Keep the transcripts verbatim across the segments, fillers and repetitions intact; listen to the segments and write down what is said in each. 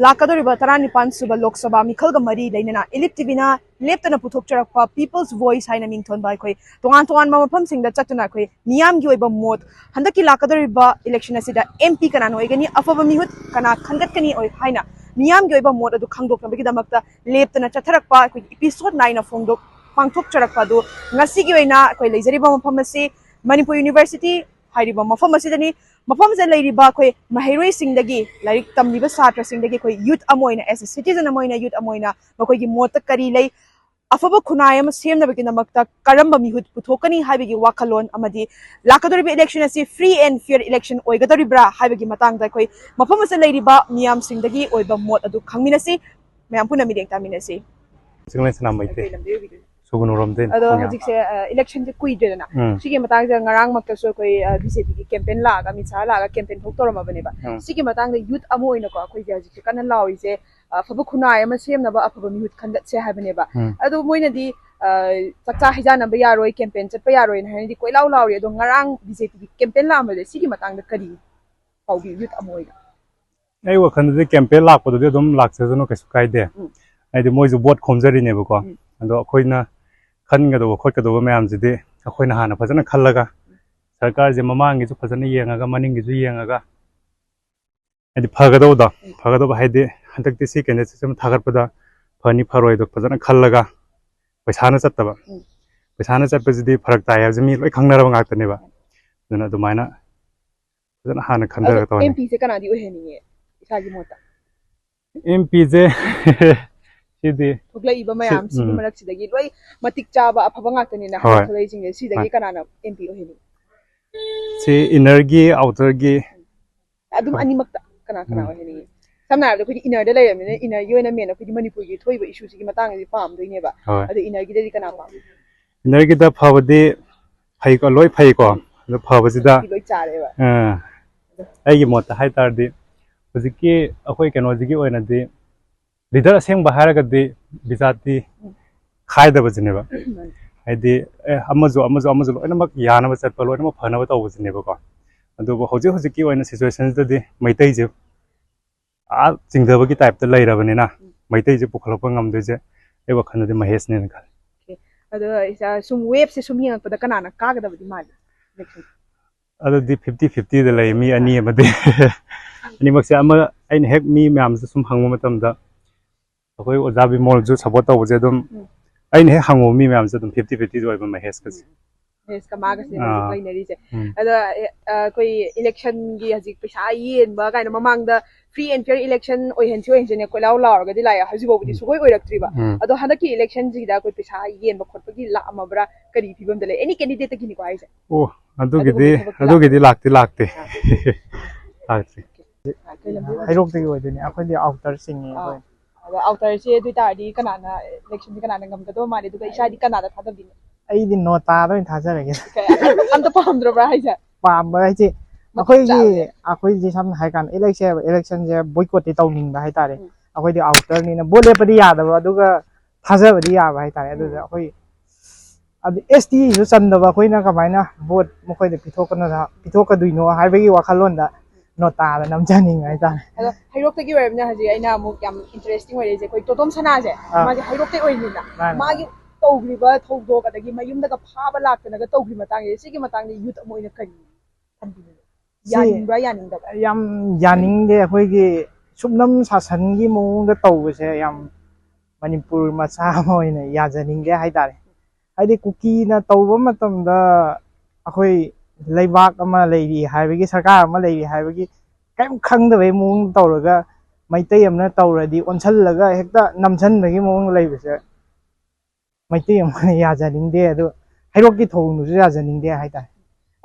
ꯂꯥꯛꯀꯗꯧꯔꯤꯕ ꯇꯔꯥꯅꯤꯄꯥꯟ ꯁꯨꯕ ꯂꯣꯛ ꯁꯚꯥ ꯃꯤꯈꯜꯒ ꯃꯔꯤ ꯂꯩꯅꯅ Elite ꯇꯤꯚꯤꯅ ꯂꯦꯞꯇꯅ ꯄꯨꯊꯣꯛꯆꯔꯛꯄ People's Voice ꯍꯥꯏꯅ ꯃꯤꯡꯊꯣꯟꯕ ꯑꯩꯈꯣꯏ ꯇꯣꯉꯥꯟ ꯇꯣꯉꯥꯟꯕ ꯃꯐꯝꯁꯤꯡꯗ ꯆꯠꯇꯨꯅ ꯑꯩꯈꯣꯏ ꯃꯤꯌꯥꯝꯒꯤ ꯑꯣꯏꯕ ꯃꯣꯠ, ꯍꯟꯗꯛꯀꯤ ꯂꯥꯛꯀꯗꯧꯔꯤꯕ election ꯑꯁꯤꯗ M P ꯀꯅꯥꯅ ꯑꯣꯏꯒꯅꯤ, ꯑꯐꯕ ꯃꯤꯍꯨꯠ ꯀꯅꯥ ꯈꯟꯒꯠꯀꯅꯤ ꯑꯣꯏ ꯍꯥꯏꯅ ꯃꯤꯌꯥꯝꯒꯤ ꯑꯣꯏꯕ ꯃꯣꯠ ꯑꯗꯨ ꯈꯪꯗꯣꯛꯅꯕꯒꯤꯗꯃꯛꯇ ꯂꯦꯞꯇꯅ ꯆꯠꯊꯔꯛꯄ ꯑꯩꯈꯣꯏꯒꯤ episode nine ꯐꯣꯡꯗꯣꯛ ꯄꯥꯡꯊꯣꯛꯆꯔꯛꯄ ꯑꯗꯨ ꯉꯁꯤꯒꯤ ꯑꯣꯏꯅ ꯑꯩꯈꯣꯏ ꯂꯩꯖꯔꯤꯕ ꯃꯐꯝ ꯑꯁꯤ ꯃꯅꯤꯄꯨꯔ University ꯍꯥꯏꯔꯤꯕ ꯃꯐꯝ ꯑꯁꯤꯗꯅꯤ꯫ ꯃꯐꯝꯁꯤꯗ ꯂꯩꯔꯤꯕ ꯑꯩꯈꯣꯏ ꯃꯍꯩꯔꯣꯏꯁꯤꯡꯗꯒꯤ, ꯂꯥꯏꯔꯤꯛ ꯇꯝꯂꯤꯕ ꯁꯥꯇ꯭ꯔꯁꯤꯡꯗꯒꯤ ꯑꯩꯈꯣꯏ youth ꯑꯃ ꯑꯣꯏꯅ, as a citizen ꯑꯃ ꯑꯣꯏꯅ, youth ꯑꯃ ꯑꯣꯏꯅ ꯃꯈꯣꯏꯒꯤ ꯃꯣꯠꯇ ꯀꯔꯤ ꯂꯩ, ꯑꯐꯕ ꯈꯨꯟꯅꯥꯏ ꯑꯃ ꯁꯦꯝꯅꯕꯒꯤꯗꯃꯛꯇ ꯀꯔꯝꯕ ꯃꯤꯍꯨꯠ ꯄꯨꯊꯣꯛꯀꯅꯤ ꯍꯥꯏꯕꯒꯤ ꯋꯥꯈꯜꯂꯣꯟ ꯑꯃꯗꯤ ꯂꯥꯛꯀꯗꯧꯔꯤꯕ election ꯑꯁꯤ free and fair election ꯑꯣꯏꯒꯗꯧꯔꯤꯕ꯭ꯔꯥ ꯍꯥꯏꯕꯒꯤ ꯃꯇꯥꯡꯗ ꯑꯩꯈꯣꯏ ꯃꯐꯝ ꯑꯁꯤꯗ ꯂꯩꯔꯤꯕ ꯃꯤꯌꯥꯝꯁꯤꯡꯗꯒꯤ ꯑꯣꯏꯕ ꯃꯣꯠ ꯑꯗꯨ ꯈꯪꯃꯤꯟꯅꯁꯤ꯫ ꯃꯌꯥꯝ ꯄꯨꯟꯅ ꯃꯤꯠꯌꯦꯡ ꯇꯥꯃꯤꯟꯅꯁꯤ꯫ ꯆꯤꯡꯂꯦꯟ ꯁꯅꯥꯃꯩꯇꯩ꯫ ꯀꯩ ꯂꯝꯗꯒꯤ ꯑꯣꯏꯕꯤꯗꯣꯏꯅꯣ? ꯁꯨꯒꯨꯅꯨꯔꯣꯝꯗꯩꯅꯤ, ꯑꯗꯣ ꯈꯣꯡꯌꯥꯝ꯫ ꯍꯧꯖꯤꯛꯁꯦ, ꯑ, election ꯁꯦ ꯀꯨꯏꯗ꯭ꯔꯦꯗꯅ꯫ ꯎꯝ꯫ ꯁꯤꯒꯤ ꯃꯇꯥꯡꯁꯤꯗ ꯉꯔꯥꯡꯃꯛꯇꯁꯨ ꯑꯩꯈꯣꯏ, ꯑ, B J P ꯒꯤ campaign ꯂꯥꯛꯑꯒ, ꯑꯃꯤꯠ ꯁꯥꯍ ꯂꯥꯛꯑꯒ campaign ꯊꯣꯛꯇꯧꯔꯝꯃꯕꯅꯦꯕ꯫ ꯎꯝ꯫ ꯁꯤꯒꯤ ꯃꯇꯥꯡꯗ youth ꯑꯃ ꯑꯣꯏꯅꯀꯣ, ꯑꯩꯈꯣꯏꯁꯦ ꯍꯧꯖꯤꯛꯁꯦ ꯀꯟꯅ ꯂꯥꯎꯔꯤꯁꯦ, ꯑ, ꯑꯐꯕ ꯈꯨꯟꯅꯥꯏ ꯑꯃ ꯁꯦꯝꯅꯕ ꯑꯐꯕ ꯃꯤꯍꯨꯠ ꯈꯟꯒꯠꯁꯦ ꯍꯥꯏꯕꯅꯦꯕ꯫ ꯎꯝ꯫ ꯑꯗꯣ ꯃꯣꯏꯅꯗꯤ, ꯑ, ꯆꯥꯛꯆꯥ ꯍꯩꯖꯥꯟꯅꯕ ꯌꯥꯔꯣꯏ, campaign ꯆꯠꯄ ꯌꯥꯔꯣꯏꯅ ꯍꯥꯏꯅꯗꯤ ꯀꯣꯏꯂꯥꯎ ꯂꯥꯎꯔꯤ꯫ ꯑꯗꯣ ꯉꯔꯥꯡ B J P ꯒꯤ campaign ꯂꯥꯛꯑꯝꯕꯁꯦ, ꯁꯤꯒꯤ ꯃꯇꯥꯡꯗ ꯀꯔꯤ ꯄꯥꯎꯕꯤ youth ꯑꯃ ꯑꯣꯏꯅ? ꯑꯩ ꯋꯥꯈꯜꯗꯗꯤ campaign ꯂꯥꯛꯄꯗꯨꯗꯤ ꯑꯗꯨꯝ ꯂꯥꯛꯆꯁꯅꯨ, ꯀꯩꯁꯨ ꯀꯥꯏꯗꯦ꯫ ꯎꯝ꯫ ꯍꯥꯏꯗꯤ ꯃꯣꯏꯁꯨ vote ꯈꯣꯝꯖꯔꯤꯅꯦꯕꯀꯣ꯫ ꯎꯝ꯫ ꯑꯗꯣ ꯑꯩꯈꯣꯏꯅ ꯈꯟꯒꯗꯧꯕ ꯈꯣꯠꯀꯗꯧꯕ ꯃꯌꯥꯝꯁꯤꯗꯤ ꯑꯩꯈꯣꯏꯅ ꯍꯥꯟꯅ ꯐꯖꯅ ꯈꯜꯂꯒ, ꯁꯔꯀꯥꯔꯁꯦ ꯃꯃꯥꯡꯒꯤꯁꯨ ꯐꯖꯅ ꯌꯦꯡꯉꯒ, ꯃꯅꯤꯡꯒꯤꯁꯨ ꯌꯦꯡꯉꯒ, ꯍꯥꯏꯗꯤ ꯐꯒꯗꯧꯕꯗꯣ, ꯎꯝ꯫ ꯐꯒꯗꯧꯕ ꯍꯥꯏꯗꯤ ꯍꯟꯗꯛꯇꯤ ꯁꯤ candidate ꯁꯤꯃ ꯊꯥꯒꯠꯄꯗ ꯐꯅꯤ ꯐꯔꯣꯏꯗꯣ ꯐꯖꯅ ꯈꯜꯂꯒ, ꯄꯩꯁꯥꯅ ꯆꯠꯇꯕ꯫ ꯎꯝ꯫ ꯄꯩꯁꯥꯅ ꯆꯠꯄꯁꯤꯗꯤ ꯐꯔꯛ ꯇꯥꯏ ꯍꯥꯏꯕꯁꯤ ꯃꯤ ꯂꯣꯏ ꯈꯪꯅꯔꯕ ꯉꯥꯛꯇꯅꯦꯕ꯫ ꯑꯗꯨꯅ ꯑꯗꯨꯃꯥꯏꯅ ꯐꯖꯅ ꯍꯥꯟꯅ ꯑꯗꯣ ꯈꯟꯊꯔꯒ ꯇꯧꯍꯟꯅꯤꯡꯉꯤ꯫ M P ꯁꯦ ꯀꯅꯥꯗꯤ ꯑꯣꯏꯍꯟꯅꯤꯡꯉꯦ, ꯏꯁꯥꯒꯤ ꯃꯣꯠꯇ? M P ꯁꯦ ꯁꯤꯗꯤ ꯊꯣꯛꯂꯛꯏꯕ ꯁꯤ-, ꯃꯌꯥꯝꯁꯤꯒꯤ ꯎꯝ꯫ ꯃꯔꯛꯁꯤꯗꯒꯤ ꯂꯣꯏ ꯃꯇꯤꯛ ꯆꯥꯕ ꯑꯐꯕ ꯉꯥꯛꯇꯅꯤꯅ ꯍꯣꯏ꯫ ꯍꯟꯗꯛ ꯊꯣꯛꯂꯛꯏꯁꯤꯡꯁꯦ, ꯁꯤꯗꯒꯤ ꯍꯣꯏ꯫ ꯀꯅꯥꯅ M P ꯑꯣꯏꯍꯟꯅꯤꯡꯉꯤ? ꯁꯤ inner ꯒꯤ outer ꯒꯤ꯫ ꯑꯗꯨꯝ ꯍꯣꯏ꯫ ꯑꯅꯤꯃꯛꯇ ꯀꯅꯥ ꯀꯅꯥ ꯎꯝ꯫ ꯑꯣꯏꯍꯟꯅꯤꯡꯉꯤ? ꯁꯝꯅ ꯍꯥꯏꯔꯕꯗ ꯑꯩꯈꯣꯏꯗꯤ inner ꯗ ꯂꯩꯔꯕꯅꯤꯅ, inner ꯒꯤ ꯑꯣꯏꯅ main ꯑꯩꯈꯣꯏꯗꯤ ꯃꯅꯤꯄꯨꯔꯒꯤ ꯊꯣꯛꯏꯕ issue ꯁꯤꯒꯤ ꯃꯇꯥꯡꯗꯗꯤ ꯄꯥꯝꯗꯣꯏꯅꯦꯕ꯫ ꯍꯣꯏ꯫ ꯑꯗꯣ inner ꯒꯤꯗꯗꯤ ꯀꯅꯥ ꯄꯥꯝꯃꯤ? Inner ꯒꯤꯗ ꯐꯕꯗꯤ ꯐꯩꯀꯣ, ꯂꯣꯏ ꯐꯩꯀꯣ꯫ ꯎꯝ꯫ ꯑꯗꯣ ꯐꯕꯁꯤꯗ, ꯂꯣꯏ ꯆꯥꯔꯦꯕ꯫ ꯑꯥ, ꯑꯩꯒꯤ ꯃꯣꯠꯇ ꯍꯥꯏ ꯇꯥꯔꯗꯤ, ꯍꯧꯖꯤꯛꯀꯤ ꯑꯩꯈꯣꯏ ꯀꯩꯅꯣꯁꯤꯒꯤ ꯑꯣꯏꯅꯗꯤ leader ꯑꯁꯦꯡꯕ ꯍꯥꯏꯔꯒꯗꯤ ꯕꯤꯖꯥꯇꯤ ꯎꯝ꯫ ꯈꯥꯏꯗꯕꯁꯤꯅꯦꯕ꯫ ꯃꯥꯅꯤ꯫ ꯍꯥꯏꯗꯤ, ꯑꯦ, ꯑꯃꯁꯨ, ꯑꯃꯁꯨ, ꯑꯃꯁꯨ ꯂꯣꯏꯅꯃꯛ ꯌꯥꯅꯕ ꯆꯠꯄ, ꯂꯣꯏꯅꯃꯛ ꯐꯅꯕ ꯇꯧꯕꯁꯤꯅꯦꯕꯀꯣ꯫ ꯑꯗꯨꯕꯨ ꯍꯧꯖꯤꯛ ꯍꯧꯖꯤꯛꯀꯤ ꯑꯣꯏꯅ situation ꯁꯤꯗꯗꯤ ꯃꯩꯇꯩꯁꯦ ꯑꯥ ꯆꯤꯡꯊꯕꯒꯤ ꯇꯥꯏꯞꯇ ꯂꯩꯔꯕꯅꯤꯅ ꯃꯩꯇꯩꯁꯦ ꯄꯨꯈꯠꯂꯛꯄ ꯉꯝꯗꯣꯏꯁꯦ ꯑꯩ ꯋꯥꯈꯜꯗꯗꯤ ꯃꯍꯦꯁꯅꯦꯅ ꯈꯜꯂꯤ꯫ ꯑꯗꯣ ꯏꯁꯥ ꯁꯨꯝ ꯋꯦꯞꯁꯦ ꯁꯨꯝ ꯌꯦꯡꯉꯛꯄꯗ ꯀꯅꯥꯅ ꯀꯥꯒꯗꯕꯗꯤ ꯃꯥꯜꯂꯤ election? ꯑꯗꯨꯗꯤ ꯐꯤꯐꯇꯤ ꯐꯤꯐꯇꯤꯗ ꯂꯩ, ꯃꯤ ꯑꯅꯤ ꯑꯃꯗꯤ꯫ ꯑꯅꯤꯃꯛꯁꯦ ꯑꯃ, ꯑꯩꯅ ꯍꯦꯛ ꯃꯤ ꯃꯌꯥꯝꯁꯦ ꯁꯨꯝ ꯍꯪꯕ ꯃꯇꯝꯗ ꯑꯩꯈꯣꯏ ꯑꯣꯖꯥ ꯕꯤꯃꯣꯜꯁꯨ ꯁꯞꯄꯣꯔꯠ ꯇꯧꯕꯁꯦ ꯑꯗꯨꯝ ꯑꯩꯅ ꯍꯦꯛ ꯍꯪꯉꯨꯕ ꯃꯤ ꯃꯌꯥꯝꯁꯦ ꯑꯗꯨꯝ ꯐꯤꯐꯇꯤ ꯐꯤꯐꯇꯤꯗ ꯑꯣꯏꯕ ꯃꯍꯦꯁꯀꯁꯦ꯫ ꯃꯍꯦꯁꯀ ꯃꯥꯒꯁꯦ ꯍꯧꯖꯤꯛ ꯑꯥ꯫ ꯂꯩꯅꯔꯤꯁꯦ꯫ ꯎꯝ꯫ ꯑꯗꯣ ꯑꯦ, ꯑ, ꯑꯩꯈꯣꯏ electionꯒꯤ ꯍꯧꯖꯤꯛ ꯄꯩꯁꯥ ꯌꯦꯟꯕ ꯀꯥꯏꯅ ꯃꯃꯥꯡꯗ free and fair election ꯑꯣꯏꯍꯟꯁꯤ ꯑꯣꯏꯍꯟꯁꯤꯅꯦ ꯀꯣꯏꯂꯥꯎ ꯂꯥꯎꯔꯒꯗꯤ ꯂꯥꯛꯑꯦ, ꯍꯧꯖꯤꯛ ꯐꯥꯎꯕꯗꯤ ꯎꯝ꯫ ꯁꯨꯡꯑꯣꯏ ꯑꯣꯏꯔꯛꯇ꯭ꯔꯤꯕ꯫ ꯎꯝ꯫ ꯑꯗꯣ ꯍꯟꯗꯛꯀꯤ electionꯁꯤꯗ ꯑꯩꯈꯣꯏ ꯄꯩꯁꯥ ꯌꯦꯟꯕ ꯈꯣꯠꯄꯒꯤ ꯂꯥꯛꯑꯝꯃꯕ꯭ꯔꯥ? ꯀꯔꯤ ꯐꯤꯕꯝꯗ ꯂꯩ? Any candidateꯇꯒꯤꯅꯤꯀꯣ ꯍꯥꯏꯁꯦ꯫ ꯑꯣ, ꯑꯗꯨꯒꯤꯗꯤ ꯑꯗꯨꯒꯨꯝꯕ ꯊꯕꯛꯇꯤ ꯑꯗꯨꯒꯤꯗꯤ ꯂꯥꯛꯇꯤ ꯂꯥꯛꯇꯦ꯫ ꯂꯥꯛꯇ꯭ꯔꯤ꯫ ꯑꯥ, ꯀꯩ ꯂꯝꯗ ꯑꯣꯏ? ꯍꯩꯔꯣꯛꯇꯒꯤ ꯑꯣꯏꯗꯣꯏꯅꯦ, ꯑꯩꯈꯣꯏꯗꯤ outerꯁꯤꯡꯅꯤ ꯑꯥ꯫ ꯑꯩꯈꯣꯏ꯫ ꯑꯗꯣ outerꯁꯦ ꯑꯗꯨ ꯑꯣꯏꯇꯥꯔꯗꯤ ꯀꯅꯥꯅ electionꯁꯦ ꯀꯅꯥꯅ ꯉꯝꯒꯗꯧꯕ ꯃꯥꯜꯂꯤ, ꯑꯗꯨꯒ ꯏꯁꯥꯗꯤ ꯀꯅꯥꯗ ꯊꯥꯗꯕꯤꯅꯤ? ꯑꯩꯗꯤ ꯅꯣꯇꯥꯗ ꯑꯣꯏꯅ ꯊꯥꯖꯔꯒꯦ꯫ ꯑꯝꯇ ꯄꯥꯝꯗ꯭ꯔꯕ꯭ꯔꯥ ꯍꯥꯏꯁꯦ? ꯄꯥꯝꯕ ꯍꯥꯏꯁꯦ ꯃꯈꯨꯠ ꯑꯩꯈꯣꯏꯒꯤ ꯆꯥꯎꯋꯦ꯫ ꯑꯩꯈꯣꯏꯁꯦ ꯁꯝꯅ ꯍꯥꯏꯔ ꯀꯥꯟꯗ election electionꯁꯦ boycottꯇꯤ ꯇꯧꯅꯤꯡꯕ ꯍꯥꯏꯇꯥꯔꯦ꯫ ꯎꯝ꯫ ꯑꯩꯈꯣꯏꯗꯤ outerꯅꯤꯅ vote ꯂꯦꯞꯄꯗꯤ ꯌꯥꯗꯕ, ꯑꯗꯨꯒ ꯊꯥꯖꯕꯗꯤ ꯌꯥꯕ ꯍꯥꯏꯇꯥꯔꯦ꯫ ꯑꯗꯨꯗ ꯎꯝ꯫ ꯑꯩꯈꯣꯏ ꯑꯗꯨ STꯁꯨ ꯆꯟꯗꯕ ꯑꯩꯈꯣꯏꯅ ꯀꯃꯥꯏꯅ vote ꯃꯈꯣꯏꯗ ꯄꯤꯊꯣꯛꯀꯅꯣ ꯄꯤꯊꯣꯛꯀꯗꯣꯏꯅꯣ ꯍꯥꯏꯕꯒꯤ ꯋꯥꯈꯜꯂꯣꯟꯗ ꯅꯣꯇꯥꯗ ꯅꯝꯖꯅꯤꯡꯕ ꯍꯥꯏꯇꯥꯔꯦ꯫ ꯑꯗꯣ ꯍꯩꯔꯣꯛꯇꯒꯤ ꯑꯣꯏꯔꯕꯅꯤꯅ ꯍꯧꯖꯤꯛ ꯑꯩꯅ ꯑꯃꯨꯛ ꯌꯥꯝ interesting ꯑꯣꯏꯔꯤꯁꯦ, ꯑꯩꯈꯣꯏ ꯇꯣꯇꯣꯝ ꯁꯅꯥꯁꯦ, ꯑꯥ꯫ ꯃꯥꯁꯦ ꯍꯩꯔꯣꯛꯇꯩ ꯑꯣꯏꯔꯤꯅꯤꯅ, ꯃꯥꯅꯦ꯫ ꯃꯥꯒꯤ ꯇꯧꯈ꯭ꯔꯤꯕ ꯊꯧꯗꯣꯛ, ꯑꯗꯒꯤ ꯃꯌꯨꯝꯗꯒ ꯐꯥꯕ ꯂꯥꯛꯇꯅꯒ ꯇꯧꯈ꯭ꯔꯤ ꯃꯇꯥꯡꯁꯦ, ꯁꯤꯒꯤ ꯃꯇꯥꯡꯗ youth ꯑꯃ ꯑꯣꯏꯅ ꯀꯔꯤ ꯊꯝꯕꯤꯅꯤꯡꯉꯤ? ꯁꯤ ꯌꯥꯅꯤꯡꯕ꯭ꯔꯥ ꯌꯥꯅꯤꯡꯗꯕ꯭ꯔꯥ? ꯌꯥꯝ ꯌꯥꯅꯤꯡꯗꯦ꯫ ꯑꯩꯈꯣꯏꯒꯤ ꯁꯨꯞꯅꯝ ꯁꯥꯁꯟꯒꯤ ꯃꯑꯣꯡꯗ ꯇꯧꯕꯁꯦ ꯌꯥꯝ ꯃꯅꯤꯄꯨꯔ ꯃꯆꯥ ꯑꯃ ꯑꯣꯏꯅ ꯌꯥꯖꯅꯤꯡꯗꯦ ꯍꯥꯏꯇꯥꯔꯦ꯫ ꯍꯥꯏꯗꯤ ꯀꯨꯀꯤꯅ ꯇꯧꯕ ꯃꯇꯝꯗ ꯑꯩꯈꯣꯏ ꯂꯩꯕꯥꯛ ꯑꯃ ꯂꯩꯔꯤ ꯍꯥꯏꯕꯒꯤ, ꯁꯔꯀꯥꯔ ꯑꯃ ꯂꯩꯔꯤ ꯍꯥꯏꯕꯒꯤ ꯀꯔꯤꯝ ꯈꯪꯗꯕꯒꯤ ꯃꯑꯣꯡꯗ ꯇꯧꯔꯒ ꯃꯩꯇꯩ ꯑꯃꯅ ꯇꯧꯔꯗꯤ ꯑꯣꯟꯁꯜꯂꯒ ꯍꯦꯛꯇ ꯅꯝꯁꯟꯕꯒꯤ ꯃꯑꯣꯡꯗ ꯂꯩꯕꯁꯦ ꯃꯩꯇꯩ ꯑꯃꯅ ꯌꯥꯖꯅꯤꯡꯗꯦ꯫ ꯑꯗꯨ ꯍꯩꯔꯣꯛꯀꯤ ꯊꯧꯑꯣꯡꯗꯨꯁꯨ ꯌꯥꯖꯅꯤꯡꯗꯦ ꯍꯥꯏꯇꯥꯔꯦ꯫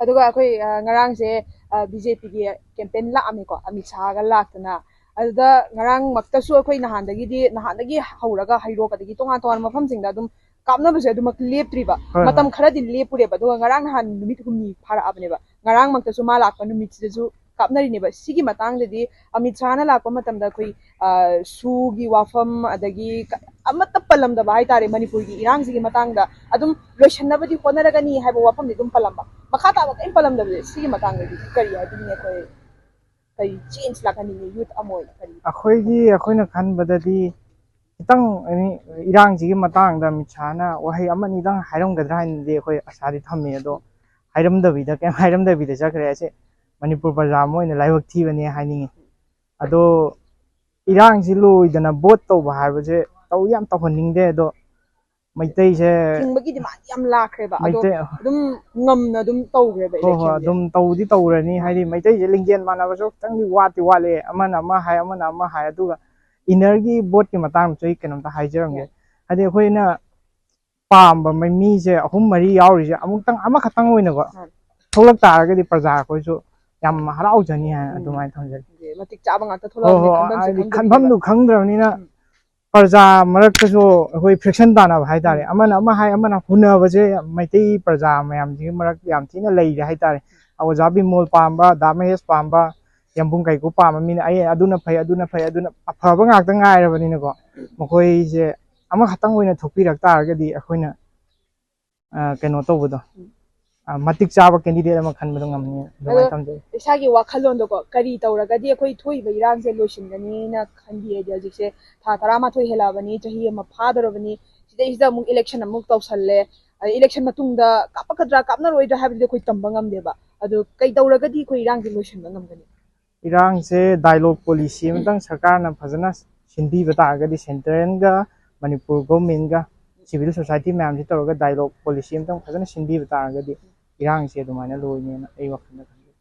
ꯑꯗꯨꯒ ꯑꯩꯈꯣꯏ, ꯑ, ꯉꯔꯥꯡꯁꯦ, ꯑ, BJPꯒꯤ campaign ꯂꯥꯛꯑꯝꯃꯤꯀꯣ, ꯑꯃꯤꯠ ꯁꯥꯍꯒ ꯂꯥꯛꯇꯅ꯫ ꯑꯗꯨꯗ ꯉꯔꯥꯡꯃꯛꯇꯁꯨ ꯑꯩꯈꯣꯏ ꯅꯍꯥꯟꯗꯒꯤꯗꯤ, ꯅꯍꯥꯟꯗꯒꯤ ꯍꯧꯔꯒ ꯍꯩꯔꯣꯛ ꯑꯗꯒꯤ ꯇꯣꯉꯥꯟ ꯇꯣꯉꯥꯟꯕ ꯃꯐꯝꯁꯤꯡꯗ ꯑꯗꯨꯝ ꯀꯥꯞꯅꯕꯁꯦ ꯑꯗꯨꯃꯛ ꯂꯦꯞꯇ꯭ꯔꯤꯕ꯫ ꯍꯣꯏ, ꯃꯇꯝ ꯍꯣꯏ꯫ ꯈꯔꯗꯤ ꯂꯦꯞꯄꯨꯔꯦꯕ, ꯑꯗꯨꯒ ꯉꯔꯥꯡ ꯅꯍꯥꯟ ꯅꯨꯃꯤꯠ ꯍꯨꯝꯅꯤ ꯐꯥꯔꯛꯑꯕꯅꯦꯕ꯫ ꯉꯔꯥꯡꯃꯛꯇꯁꯨ ꯃꯥ ꯂꯥꯛꯄ ꯅꯨꯃꯤꯠꯁꯤꯗꯁꯨ ꯀꯥꯞꯅꯔꯤꯅꯦꯕ꯫ ꯁꯤꯒꯤ ꯃꯇꯥꯡꯗꯗꯤ ꯑꯃꯤꯠ ꯁꯥꯍꯅ ꯂꯥꯛꯄ ꯃꯇꯝꯗ ꯑꯩꯈꯣꯏ, ꯑ, ꯁꯨꯒꯤ ꯋꯥꯐꯝ, ꯑꯗꯒꯤ ꯀ-, ꯑꯃꯠꯇ ꯄꯜꯂꯝꯗꯕ ꯍꯥꯏꯇꯥꯔꯦ, ꯃꯅꯤꯄꯨꯔꯒꯤ ꯏꯔꯥꯡꯁꯤꯒꯤ ꯃꯇꯥꯡꯗ꯫ ꯑꯗꯨꯝ ꯂꯣꯏꯁꯟꯅꯕꯗꯤ ꯍꯣꯠꯅꯔꯒꯅꯤ ꯍꯥꯏꯕ ꯋꯥꯐꯝꯗꯤ ꯑꯗꯨꯝ ꯄꯜꯂꯝꯕ, ꯃꯈꯥ ꯇꯥꯕ ꯀꯔꯤꯝ ꯄꯜꯂꯝꯗꯕꯁꯦ꯫ ꯁꯤꯒꯤ ꯃꯇꯥꯡꯗꯗꯤ ꯀꯔꯤ ꯍꯥꯏꯕꯤꯅꯤꯡꯉꯤ ꯑꯩꯈꯣꯏ? ꯀꯔꯤ ꯆꯦꯟꯖ ꯂꯥꯛꯍꯟꯅꯤꯡꯉꯤ ꯌꯨꯠ ꯑꯃ ꯑꯣꯏꯅ? ꯀꯔꯤ ꯑꯩꯈꯣꯏꯒꯤ ꯑꯩꯈꯣꯏꯅ ꯈꯟꯕꯗꯗꯤ ꯈꯤꯇꯪ ꯑꯦꯅꯤ ꯏꯔꯥꯡꯁꯤꯒꯤ ꯃꯇꯥꯡꯗ ꯑꯃꯤꯠ ꯁꯥꯍꯅ ꯋꯥꯍꯩ ꯑꯃꯅꯤꯗꯪ ꯍꯥꯏꯔꯝꯒꯗ꯭ꯔꯥ ꯍꯥꯏꯅꯗꯤ ꯑꯩꯈꯣꯏ ꯑꯁꯥꯗꯤ ꯊꯝꯃꯤ꯫ ꯑꯗꯣ ꯍꯥꯏꯔꯝꯗꯕꯤꯗ ꯀꯩꯝ ꯍꯥꯏꯔꯝꯗꯕꯤꯗ ꯆꯠꯈ꯭ꯔꯦ꯫ ꯑꯁꯤ ꯃꯅꯤꯄꯨꯔ ꯄ꯭ꯔꯖꯥ ꯑꯃ ꯑꯣꯏꯅ ꯂꯥꯏꯕꯛ ꯊꯤꯕꯅꯦ ꯍꯥꯏꯅꯤꯡꯉꯤ꯫ ꯑꯗꯣ ꯏꯔꯥꯡꯁꯤ ꯂꯣꯏꯗꯅ ꯚꯣꯠ ꯇꯧꯕ ꯍꯥꯏꯕꯁꯦ ꯇꯧ ꯌꯥꯝ ꯇꯧꯍꯟꯅꯤꯡꯗꯦ꯫ ꯑꯗꯣ ꯃꯩꯇꯩꯁꯦ ꯊꯤꯡꯕꯒꯤ ꯗꯤꯃꯥꯟ ꯌꯥꯝ ꯂꯥꯛꯈ꯭ꯔꯦꯕ꯫ ꯑꯗꯣ ꯃꯩꯇꯩ ꯑꯗꯨꯝ ꯉꯝꯅ ꯑꯗꯨꯝ ꯇꯧꯈ꯭ꯔꯦꯕ ꯍꯣꯏ ꯍꯣꯏ election ꯁꯦ꯫ ꯑꯗꯨꯝ ꯇꯧꯗꯤ ꯇꯧꯔꯅꯤ꯫ ꯍꯥꯏꯗꯤ ꯃꯩꯇꯩꯁꯦ ꯂꯤꯡꯖꯦꯜ ꯃꯥꯟꯅꯕꯁꯨ ꯈꯤꯇꯪꯗꯤ ꯋꯥꯠꯇꯤ ꯋꯥꯠꯂꯦ꯫ ꯑꯃꯅ ꯑꯃ ꯍꯥꯏ, ꯑꯃꯅ ꯑꯃ ꯍꯥꯏ꯫ ꯑꯗꯨꯒ inner ꯒꯤ ꯚꯣꯠꯀꯤ ꯃꯇꯥꯡꯗꯁꯨ ꯑꯩ ꯀꯩꯅꯣꯝꯇ ꯍꯥꯏꯖꯔꯝꯒꯦ꯫ ꯍꯥꯏꯗꯤ ꯑꯩꯈꯣꯏꯅ ꯄꯥꯝꯕ ꯃꯤ- ꯃꯤꯁꯦ ꯑꯍꯨꯝ ꯃꯔꯤ ꯌꯥꯎꯔꯤꯁꯦ ꯑꯃꯨꯛꯇꯪ ꯑꯃꯈꯛꯇꯪ ꯑꯣꯏꯅꯀꯣ ꯎꯝ꯫ ꯊꯣꯛꯂꯛ ꯇꯥꯔꯒꯗꯤ ꯄ꯭ꯔꯖꯥ ꯑꯩꯈꯣꯏꯁꯨ ꯌꯥꯝ ꯍꯔꯥꯎꯖꯅꯤ ꯍꯥꯏꯅ ꯎꯝ꯫ ꯑꯗꯨꯃꯥꯏꯅ ꯊꯝꯖꯒꯦ꯫ ꯃꯇꯤꯛ ꯆꯥꯕ ꯉꯥꯛꯇ ꯍꯣꯏ ꯊꯣꯛꯂꯛꯑꯕꯅꯤ ꯍꯣꯏ ꯈꯟꯐꯝꯁꯨ ꯍꯥꯏꯗꯤ ꯈꯪꯗꯕꯤꯗ꯫ ꯈꯟꯐꯝꯗꯨ ꯈꯪꯗ꯭ꯔꯕꯅꯤꯅ ꯎꯝ꯫ ꯄ꯭ꯔꯖꯥ ꯃꯔꯛꯇꯁꯨ ꯑꯩꯈꯣꯏ friction ꯇꯥꯅꯕ ꯍꯥꯏꯇꯥꯔꯦ꯫ ꯎꯝ꯫ ꯑꯃꯅ ꯑꯃ ꯍꯥꯏ, ꯑꯃꯅ ꯍꯨꯟꯅꯕꯁꯦ ꯃꯩꯇꯩ ꯄ꯭ꯔꯖꯥ ꯃꯌꯥꯝꯁꯤꯒꯤ ꯃꯔꯛ ꯌꯥꯝ ꯊꯤꯅ ꯂꯩꯔꯦ ꯍꯥꯏꯇꯥꯔꯦ꯫ ꯑꯣꯖꯥ ꯕꯤꯃꯣꯜ ꯄꯥꯝꯕ, ꯗꯥ ꯃꯍꯦꯁ ꯄꯥꯝꯕ, ꯌꯥꯝꯕꯨꯡ ꯀꯩꯀꯨ ꯄꯥꯝꯕ ꯃꯤꯅ ꯑꯩ ꯑꯗꯨꯅ ꯐꯩ, ꯑꯗꯨꯅ ꯐꯩ, ꯑꯗꯨꯅ ꯑꯐꯕ ꯉꯥꯛꯇ ꯉꯥꯏꯔꯕꯅꯤꯅꯀꯣ꯫ ꯃꯈꯣꯏꯁꯦ ꯑꯃꯈꯛꯇꯪ ꯑꯣꯏꯅ ꯊꯣꯛꯄꯤꯔꯛ ꯇꯥꯔꯒꯗꯤ ꯑꯩꯈꯣꯏꯅ ꯑ, ꯀꯩꯅꯣ ꯇꯧꯕꯗꯣ, ꯑ, ꯃꯇꯤꯛ ꯆꯥꯕ candidate ꯑꯃ ꯈꯟꯕꯗꯣ ꯉꯝꯅꯤ꯫ ꯑꯗꯨꯃꯥꯏꯅ ꯑꯗꯣ ꯊꯝꯖꯒꯦ꯫ ꯏꯁꯥꯒꯤ ꯋꯥꯈꯜꯂꯣꯟꯗꯀꯣ ꯀꯔꯤ ꯇꯧꯔꯒꯗꯤ ꯑꯩꯈꯣꯏ ꯊꯣꯛꯏꯕ ꯏꯔꯥꯡꯁꯦ ꯂꯣꯏꯁꯤꯟꯒꯅꯤꯅ ꯈꯟꯕꯤ? ꯍꯥꯏꯗꯤ ꯍꯧꯖꯤꯛꯁꯦ ꯊꯥ ꯇꯔꯥꯃꯥꯊꯣꯏ ꯍꯦꯜꯂꯛꯑꯕꯅꯤ, ꯆꯍꯤ ꯑꯃ ꯐꯥꯗꯧꯔꯕꯅꯤ, ꯁꯤꯗꯩꯁꯤꯗ ꯑꯃꯨꯛ election ꯑꯃꯨꯛ ꯇꯧꯁꯜꯂꯦ꯫ ꯑꯗꯩ election ꯃꯇꯨꯡꯗ ꯀꯥꯞꯄꯛꯀꯗ꯭ꯔꯥ ꯀꯥꯞꯅꯔꯣꯏꯗ꯭ꯔꯥ ꯍꯥꯏꯕꯗꯨꯗꯤ ꯑꯩꯈꯣꯏ ꯇꯝꯕ ꯉꯝꯗꯦꯕ꯫ ꯑꯗꯣ ꯀꯩꯗꯧꯔꯒꯗꯤ ꯑꯩꯈꯣꯏ ꯏꯔꯥꯡꯁꯦ ꯂꯣꯏꯁꯤꯟꯕ ꯉꯝꯒꯅꯤ? ꯏꯔꯥꯡꯁꯦ dialogue policy ꯑꯃꯇꯪ ꯁꯔꯀꯥꯔꯅ ꯐꯖꯅ ꯁꯤꯟꯕꯤꯕ ꯇꯥꯔꯒꯗꯤ, central ꯒ ꯃꯅꯤꯄꯨꯔ government ꯀ civil society ꯃꯌꯥꯝꯁꯤ ꯇꯧꯔꯒ dialogue policy ꯑꯃꯇꯪ ꯐꯖꯅ ꯁꯤꯟꯕꯤꯕ ꯇꯥꯔꯒꯗꯤ ꯏꯔꯥꯡꯁꯦ ꯑꯗꯨꯃꯥꯏꯅ ꯂꯣꯏꯅꯦꯅ ꯑꯩ ꯋꯥꯈꯜꯗ ꯈꯟꯖꯩ꯫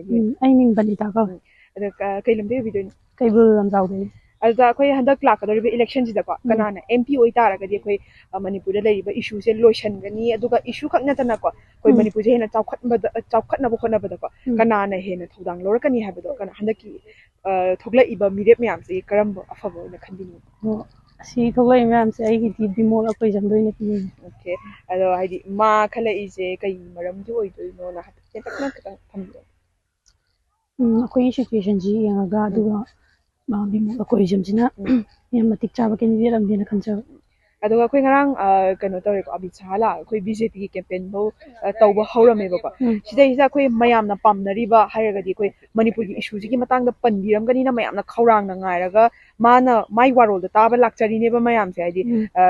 ꯎꯝ, ꯑꯩ ꯃꯤꯡ ꯕꯕꯤꯇꯥ ꯀꯧꯏ꯫ ꯑꯗꯣ ꯀ- ꯀꯩ ꯂꯝꯗꯩ ꯑꯣꯏꯕꯤꯗꯣꯏꯅꯣ? ꯀꯩꯕꯨꯜ ꯂꯝꯖꯥꯎꯗꯒꯤ꯫ ꯑꯗꯨꯗ ꯑꯩꯈꯣꯏ ꯍꯟꯗꯛ ꯂꯥꯛꯀꯗꯧꯔꯤꯕ election ꯁꯤꯗꯀꯣ ꯎꯝ꯫ ꯀꯅꯥꯅ MP ꯑꯣꯏꯇꯥꯔꯒꯗꯤ ꯑꯩꯈꯣꯏ ꯑ, ꯃꯅꯤꯄꯨꯔꯗ ꯂꯩꯔꯤꯕ issue ꯁꯦ ꯂꯣꯏꯁꯟꯒꯅꯤ, ꯑꯗꯨꯒ issue ꯈꯛ ꯅꯠꯇꯅꯀꯣ ꯑꯩꯈꯣꯏ ꯎꯝ꯫ ꯃꯅꯤꯄꯨꯔꯁꯦ ꯍꯦꯟꯅ ꯆꯥꯎꯈꯠꯕꯗ ꯆꯥꯎꯈꯠꯅꯕ ꯍꯣꯠꯅꯕꯗꯀꯣ ꯎꯝ꯫ ꯀꯅꯥꯅ ꯍꯦꯟꯅ ꯊꯧꯗꯥꯡ ꯂꯧꯔꯛꯀꯅꯤ ꯍꯥꯏꯕꯗꯣ ꯀꯅꯥ ꯍꯟꯗꯛꯀꯤ ꯑ, ꯊꯣꯛꯂꯛꯏꯕ ꯃꯤꯔꯦꯞ ꯃꯌꯥꯝꯁꯤ ꯀꯔꯝꯕ ꯑꯐꯕ ꯑꯣꯏꯅ ꯈꯟꯕꯤꯅꯤꯡꯉꯤ? ꯑꯣ, ꯑꯁꯤ ꯊꯣꯛꯂꯛꯏ ꯃꯌꯥꯝꯁꯦ ꯑꯩꯒꯤꯗꯤ ꯕꯤꯃꯣꯜ ꯑꯀꯣꯏꯖꯝꯗ ꯑꯣꯏꯅ ꯄꯤꯅꯤꯡꯉꯤ꯫ Okay, ꯑꯗꯣ ꯍꯥꯏꯗꯤ ꯃꯥ ꯈꯜꯂꯛꯏꯁꯦ ꯀꯩ ꯃꯔꯝꯒꯤ ꯑꯣꯏꯗꯣꯏꯅꯣꯅ ꯍꯥꯏꯐꯦꯠ ꯇꯦꯟꯇꯛꯅ ꯈꯤꯇꯪ ꯊꯝꯕꯤꯌꯣ꯫ ꯎꯝ, ꯑꯩꯈꯣꯏꯒꯤ situation ꯁꯤ ꯌꯦꯡꯉꯒ ꯑꯗꯨꯒ ꯃꯥ ꯕꯤꯃꯣꯜ ꯑꯀꯣꯏꯖꯝꯁꯤꯅ ꯎꯝ꯫ ꯌꯥꯝ ꯃꯇꯤꯛ ꯆꯥꯕ candidate ꯑꯃꯅꯦꯅ ꯈꯟꯖꯕ꯫ ꯑꯗꯨꯒ ꯑꯩꯈꯣꯏ ꯉꯔꯥꯡ ꯑ, ꯀꯩꯅꯣ ꯇꯧꯔꯦꯀꯣ, ꯑꯃꯤꯠ ꯁꯥꯍ ꯂꯥꯛꯑꯒ ꯑꯩꯈꯣꯏ ꯕꯤ ꯖꯦ ꯄꯤꯒꯤ ꯀꯦꯝꯄꯦꯟ ꯐꯧ ꯑ, ꯇꯧꯕ ꯍꯧꯔꯝꯃꯦꯕꯀꯣ꯫ ꯎꯝ. ꯁꯤꯗꯩꯁꯤꯗ ꯑꯩꯈꯣꯏ ꯃꯌꯥꯝꯅ ꯄꯥꯝꯅꯔꯤꯕ ꯍꯥꯏꯔꯒꯗꯤ ꯑꯩꯈꯣꯏ ꯃꯅꯤꯄꯨꯔꯒꯤ ꯏꯁꯨꯁꯤꯒꯤ ꯃꯇꯥꯡꯗ ꯄꯟꯕꯤꯔꯝꯒꯅꯤꯅ ꯃꯌꯥꯝꯅ ꯈꯧꯔꯥꯡꯅ ꯉꯥꯏꯔꯒ ꯃꯥꯅ ꯃꯥꯏ ꯋꯥꯔꯣꯜꯗ ꯇꯥꯕ ꯂꯥꯛꯆꯔꯤꯅꯦꯕ ꯃꯌꯥꯝꯁꯦ, ꯍꯥꯏꯗꯤ ꯎꯝ. ꯑ,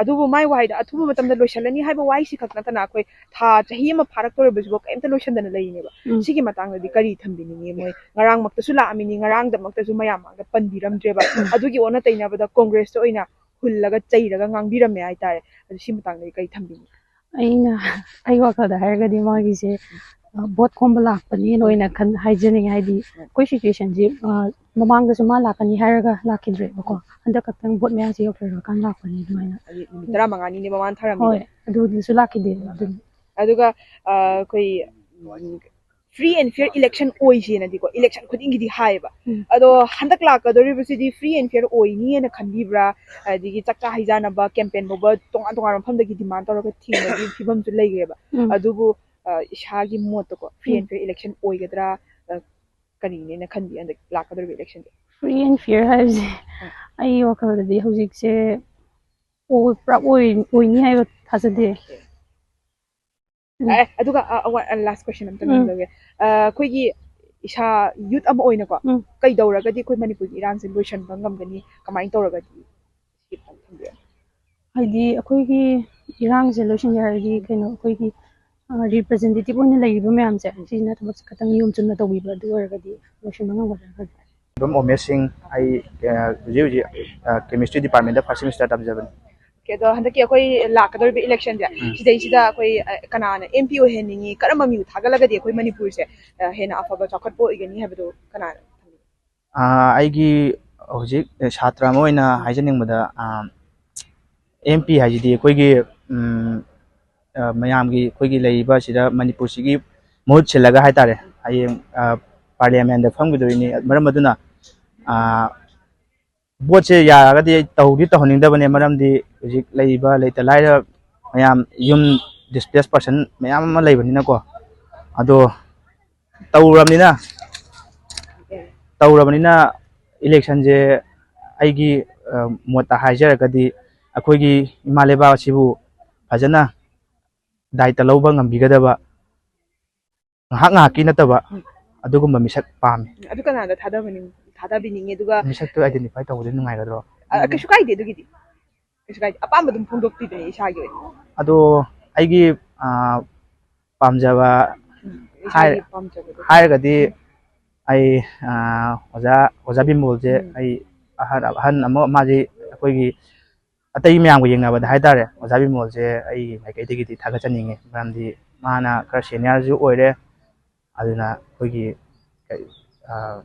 ꯑꯗꯨꯕꯨ ꯃꯥꯏ ꯋꯥꯍꯩꯗ ꯑꯊꯨꯕ ꯃꯇꯝꯗ ꯂꯣꯏꯁꯤꯜꯂꯅꯤ ꯍꯥꯏꯕ ꯋꯥꯍꯩꯁꯤ ꯈꯛ ꯅꯠꯇꯅ ꯑꯩꯈꯣꯏ ꯊꯥ ꯆꯍꯤ ꯑꯃ ꯐꯥꯔꯛꯇꯧꯔꯤꯕꯁꯤꯕꯨ ꯀꯔꯤꯝꯇ ꯂꯣꯏꯁꯤꯟꯗꯅ ꯂꯩꯔꯤꯅꯦꯕ꯫ ꯎꯝ. ꯁꯤꯒꯤ ꯃꯇꯥꯡꯗꯗꯤ ꯀꯔꯤ ꯊꯝꯕꯤꯅꯤꯡꯉꯤ? ꯃꯣꯏ ꯉꯔꯥꯡꯃꯛꯇꯁꯨ ꯂꯥꯛꯑꯝꯃꯤꯅꯤ, ꯉꯔꯥꯡꯗꯃꯛꯇꯁꯨ ꯃꯌꯥꯝ ꯃꯥꯡꯗ ꯄꯟꯕꯤꯔꯝꯗ꯭ꯔꯦꯕ꯫ ꯑꯗꯨꯒꯤ ꯑꯣꯟꯅ ꯇꯩꯅꯕꯗ ꯀꯣꯡꯒ꯭ꯔꯦꯁꯇ ꯑꯣꯏꯅ ꯍꯨꯜꯂꯒ ꯆꯩꯔꯒ ꯉꯥꯡꯕꯤꯔꯝꯃꯦ ꯍꯥꯏꯇꯥꯔꯦ꯫ ꯑꯗꯨ ꯁꯤ ꯃꯇꯥꯡꯗꯗꯤ ꯀꯔꯤ ꯊꯝꯕꯤꯅꯤꯡꯉꯤ? ꯑꯩꯅ ꯑꯩ ꯋꯥꯈꯜꯗ ꯍꯥꯏꯔꯒꯗꯤ ꯃꯥꯒꯤꯁꯦ ꯑ, ꯚꯣꯠ ꯈꯣꯝꯕ ꯂꯥꯛꯄꯅꯦꯅ ꯑꯣꯏꯅ ꯈꯟ ꯍꯥꯏꯖꯅꯤꯡꯉꯦ꯫ ꯍꯥꯏꯗꯤ ꯑꯩꯈꯣꯏ ꯁꯤꯆꯨꯋꯦꯁꯟꯁꯤ ꯃꯃꯥꯡꯗꯁꯨ ꯃꯥ ꯂꯥꯛꯀꯅꯤ ꯍꯥꯏꯔꯒ ꯂꯥꯛꯈꯤꯗ꯭ꯔꯦꯕꯀꯣ, ꯍꯟꯗꯛ ꯈꯛꯇꯪ ꯚꯣꯠ ꯃꯌꯥ ꯆꯤꯡꯂꯛꯄ ꯂꯣꯏꯔꯀꯥꯟꯗ ꯂꯥꯛꯄꯅꯦ ꯑꯗꯨꯃꯥꯏꯅ꯫ ꯍꯥꯏꯗꯤ ꯅꯨꯃꯤꯠ ꯇꯔꯥꯃꯉꯥꯅꯤꯅꯦ ꯃꯃꯥꯡ ꯊꯥꯔꯝꯃꯤꯗꯣ꯫ ꯍꯣꯏ, ꯑꯗꯨꯗꯁꯨ ꯂꯥꯛꯈꯤꯗꯦ ꯑꯗꯨꯝ꯫ ꯑꯗꯨꯒ ꯑ, ꯑꯩꯈꯣꯏ ꯎꯝ, free and fair election ꯑꯣꯏꯁꯦꯅꯗꯤꯀꯣ ꯏꯂꯦꯛꯁꯟ ꯈꯨꯗꯤꯡꯒꯤꯗꯤ ꯍꯥꯏꯌꯦꯕ꯫ ꯎꯝ. ꯑꯗꯣ ꯍꯟꯗꯛ ꯂꯥꯛꯀꯗꯧꯔꯤꯕꯁꯤꯗꯤ free and fair ꯑꯣꯏꯅꯤꯅ ꯈꯟꯕꯤꯕ꯭ꯔꯥ? ꯑꯗꯒꯤ ꯆꯥꯛꯆꯥ ꯍꯩꯖꯥꯅꯕ ꯀꯦꯝꯄꯦꯟ ꯐꯥꯎꯕ ꯇꯣꯉꯥꯟ ꯇꯣꯉꯥꯟꯕ ꯃꯐꯝꯗꯒꯤ ꯗꯤꯃꯥꯟ ꯇꯧꯔꯒ ꯊꯤꯡꯕꯒꯤ ꯐꯤꯕꯝꯁꯨ ꯂꯩꯈ꯭ꯔꯦꯕ꯫ ꯎꯝ. ꯑꯗꯨꯕꯨ ꯑ, ꯏꯁꯥꯒꯤ ꯃꯣꯠꯇꯀꯣ free um. and fair election ꯑꯣꯏꯒꯗ꯭ꯔꯥ? ꯑ, ꯀꯔꯤꯅꯦꯅ ꯈꯟꯕꯤ ꯍꯟꯗꯛ ꯂꯥꯛꯀꯗꯧꯔꯤꯕ ꯏꯂꯦꯛꯁꯟꯁꯦ? Free and fair ꯍꯥꯏꯕꯁꯦ ꯑꯩ ꯋꯥꯈꯜꯗꯗꯤ ꯍꯧꯖꯤꯛꯁꯦ ꯑꯣ-, ꯄꯨꯔꯥ ꯑꯣꯏ-, ꯑꯣꯏꯅꯤ ꯍꯥꯏꯕ ꯊꯥꯖꯗꯦ꯫ ꯎꯝ. ꯑꯦ, ꯑꯗꯨꯒ ꯑ, ꯑ, ꯋꯥ-, ꯑ, last question ꯑꯝꯇ ꯎꯝ. ꯍꯪꯖꯒꯦ꯫ ꯑ, ꯑꯩꯈꯣꯏꯒꯤ ꯏꯁꯥ ꯌꯨꯠ ꯑꯃ ꯑꯣꯏꯅꯀꯣ ꯎꯝ. ꯀꯩꯗꯧꯔꯒꯗꯤ ꯑꯩꯈꯣꯏ ꯃꯅꯤꯄꯨꯔꯒꯤ ꯏꯔꯥꯡꯁꯦ ꯂꯣꯏꯁꯤꯟꯕ ꯉꯝꯒꯅꯤ? ꯀꯃꯥꯏꯅ ꯇꯧꯔꯒꯗꯤ? ꯁꯤ ꯑꯝꯇꯪ ꯊꯝꯕꯤꯌꯨ꯫ ꯍꯥꯏꯗꯤ ꯑꯩꯈꯣꯏꯒꯤ ꯏꯔꯥꯡꯁꯦ ꯂꯣꯏꯁꯤꯟꯒꯦ ꯍꯥꯏꯔꯗꯤ ꯀꯩꯅꯣ ꯑꯩꯈꯣꯏꯒꯤ ꯑ, representative ꯑꯣꯏꯅ ꯂꯩꯔꯤꯕ ꯃꯌꯥꯝꯁꯦ ꯁꯤꯁꯤꯅ ꯊꯕꯛꯁꯦ ꯈꯤꯇꯪ ꯅꯤꯌꯣꯝ ꯆꯨꯝꯅ ꯇꯧꯕꯤꯕ ꯑꯗꯨ ꯑꯣꯏꯔꯒꯗꯤ ꯂꯣꯏꯁꯤꯟꯕ ꯉꯝꯒꯗ꯭ꯔꯥ ꯈꯜꯂꯤ꯫ ꯑꯗꯨꯝ ꯑꯣꯃꯦꯁ ꯁꯤꯡ, ꯑꯩ ꯑ, ꯍꯧꯖꯤꯛ ꯍꯧꯖꯤꯛ ꯀꯦꯃꯤꯁꯇ꯭ꯔꯤ ꯗꯤꯄꯥꯔꯠꯃꯦꯟꯗ ꯐꯥꯔꯁ ꯁꯦꯃꯤꯁꯇꯔ ꯇꯝꯖꯕꯅꯤ꯫ ꯑꯣꯀꯦ, ꯑꯗꯣ ꯍꯟꯗꯛꯀꯤ ꯑꯩꯈꯣꯏ ꯂꯥꯛꯀꯗꯧꯔꯤꯕ ꯏꯂꯦꯛꯁꯟꯁꯦ ꯎꯝ. ꯁꯤꯗꯩꯁꯤꯗ ꯑꯩꯈꯣꯏ ꯑ, ꯀꯅꯥꯅ ꯑꯦꯝ ꯄꯤ ꯑꯣꯏꯍꯟꯅꯤꯡꯉꯤ, ꯀꯔꯝꯕ ꯃꯤꯕꯨ ꯊꯥꯒꯠꯂꯒꯗꯤ ꯑꯩꯈꯣꯏ ꯃꯅꯤꯄꯨꯔꯁꯦ ꯑ, ꯍꯦꯟꯅ ꯑꯐꯕ ꯆꯥꯎꯈꯠꯄ ꯑꯣꯏꯒꯅꯤ ꯍꯥꯏꯕꯗꯣ ꯀꯅꯥꯅ? ꯑ, ꯑꯩꯒꯤ ꯍꯧꯖꯤꯛ ꯁꯥꯇ꯭ꯔ ꯑꯃ ꯑꯣꯏꯅ ꯍꯥꯏꯖꯅꯤꯡꯕꯗ, ꯑ, ꯑꯦꯝ ꯄꯤ ꯍꯥꯏꯁꯤꯗꯤ ꯑꯩꯈꯣꯏꯒꯤ ꯎꯝ, ꯑ, ꯃꯌꯥꯝꯒꯤ ꯑꯩꯈꯣꯏꯒꯤ ꯂꯩꯔꯤꯕ ꯑꯁꯤꯗ ꯃꯅꯤꯄꯨꯔꯁꯤꯒꯤ ꯃꯍꯨꯠ ꯁꯤꯜꯂꯒ ꯍꯥꯏꯇꯥꯔꯦ, ꯍꯌꯦꯡ ꯑ, ꯄꯥꯔꯂꯤꯌꯥꯃꯦꯟꯗ ꯐꯝꯈꯤꯗꯣꯏꯅꯤ꯫ ꯃꯔꯝ ꯑꯗꯨꯅ ꯑ, ꯚꯣꯠꯁꯦ ꯌꯥꯔꯒꯗꯤ ꯑꯩ ꯇꯧꯗꯤ ꯇꯧꯍꯟꯅꯤꯡꯗꯕꯅꯦ, ꯃꯔꯝꯗꯤ ꯍꯧꯖꯤꯛ ꯂꯩꯔꯤꯕ ꯂꯩꯇ ꯂꯥꯏꯔ ꯃꯌꯥꯝ, ꯌꯨꯝ ꯗꯤꯁꯄ꯭ꯂꯦꯁ ꯄꯥꯔꯁꯟ ꯃꯌꯥꯝ ꯑꯃ ꯂꯩꯕꯅꯤꯅꯀꯣ꯫ ꯑꯗꯣ ꯇꯧꯔꯕꯅꯤꯅ ꯇꯧꯔꯕꯅꯤꯅ ꯏꯂꯦꯛꯁꯟꯁꯦ ꯑꯩꯒꯤ ꯑ, ꯃꯣꯠꯇ ꯍꯥꯏꯖꯔꯒꯗꯤ ꯑꯩꯈꯣꯏꯒꯤ ꯏꯃꯥ ꯂꯩꯕꯥꯛ ꯑꯁꯤꯕꯨ ꯐꯖꯅ ꯗꯥꯏꯇ ꯂꯧꯕ ꯉꯝꯕꯤꯒꯗꯕ, ꯉꯥꯏꯍꯥꯛ ꯉꯥꯏꯍꯥꯛꯀꯤ ꯅꯠꯇꯕ, ꯎꯝ꯫ ꯑꯗꯨꯒꯨꯝꯕ ꯃꯤꯁꯛ ꯄꯥꯝꯃꯤ꯫ ꯎꯝ, ꯑꯗꯨ ꯀꯅꯥꯗ ꯊꯥꯗꯕꯅꯤꯡ-, ꯊꯥꯗꯕꯤꯅꯤꯡꯉꯤ? ꯑꯗꯨꯒ ꯃꯤꯁꯛꯇꯣ identify ꯇꯧꯕꯗꯤ ꯅꯨꯡꯉꯥꯏꯒꯗ꯭ꯔꯣ? ꯑ, ꯀꯩꯁꯨ ꯀꯥꯏꯗꯦ ꯑꯗꯨꯒꯤꯗꯤ꯫ ꯀꯩꯁꯨ ꯀꯥꯏꯗꯦ꯫ ꯑꯄꯥꯝꯕ ꯑꯗꯨꯝ ꯐꯣꯡꯗꯣꯛꯄꯤꯕꯅꯦ ꯏꯁꯥꯒꯤ ꯑꯣꯏꯅ꯫ ꯑꯗꯣ ꯑꯩꯒꯤ, ꯑ, ꯄꯥꯝꯖꯕ ꯎꯝ, ꯍꯥꯏ-, ꯏꯁꯥꯒꯤ ꯄꯥꯝꯖꯕꯗꯣ꯫ ꯍꯥꯏꯔꯒꯗꯤ ꯑꯩ, ꯑ, ꯑꯣꯖꯥ, ꯑꯣꯖꯥ ꯕꯤꯃꯣꯜꯁꯦ ꯎꯝ꯫ ꯑꯩ ꯑꯍꯟ, ꯑꯍꯟ ꯑꯃ, ꯃꯥꯁꯤ ꯑꯩꯈꯣꯏꯒꯤ ꯑꯇꯩ ꯃꯌꯥꯝꯒ ꯌꯦꯡꯅꯕꯗ ꯍꯥꯏꯇꯥꯔꯦ, ꯑꯣꯖꯥ ꯕꯤꯃꯣꯜꯁꯦ ꯑꯩꯒꯤ ꯃꯥꯏꯀꯩꯗꯒꯤꯗꯤ ꯊꯥꯒꯠꯆꯅꯤꯡꯉꯤ꯫ ꯃꯔꯝꯗꯤ ꯃꯥꯅ ꯈꯔ seniorꯁꯨ ꯑꯣꯏꯔꯦ, ꯑꯗꯨꯅ ꯑꯩꯈꯣꯏꯒꯤ, ꯑ,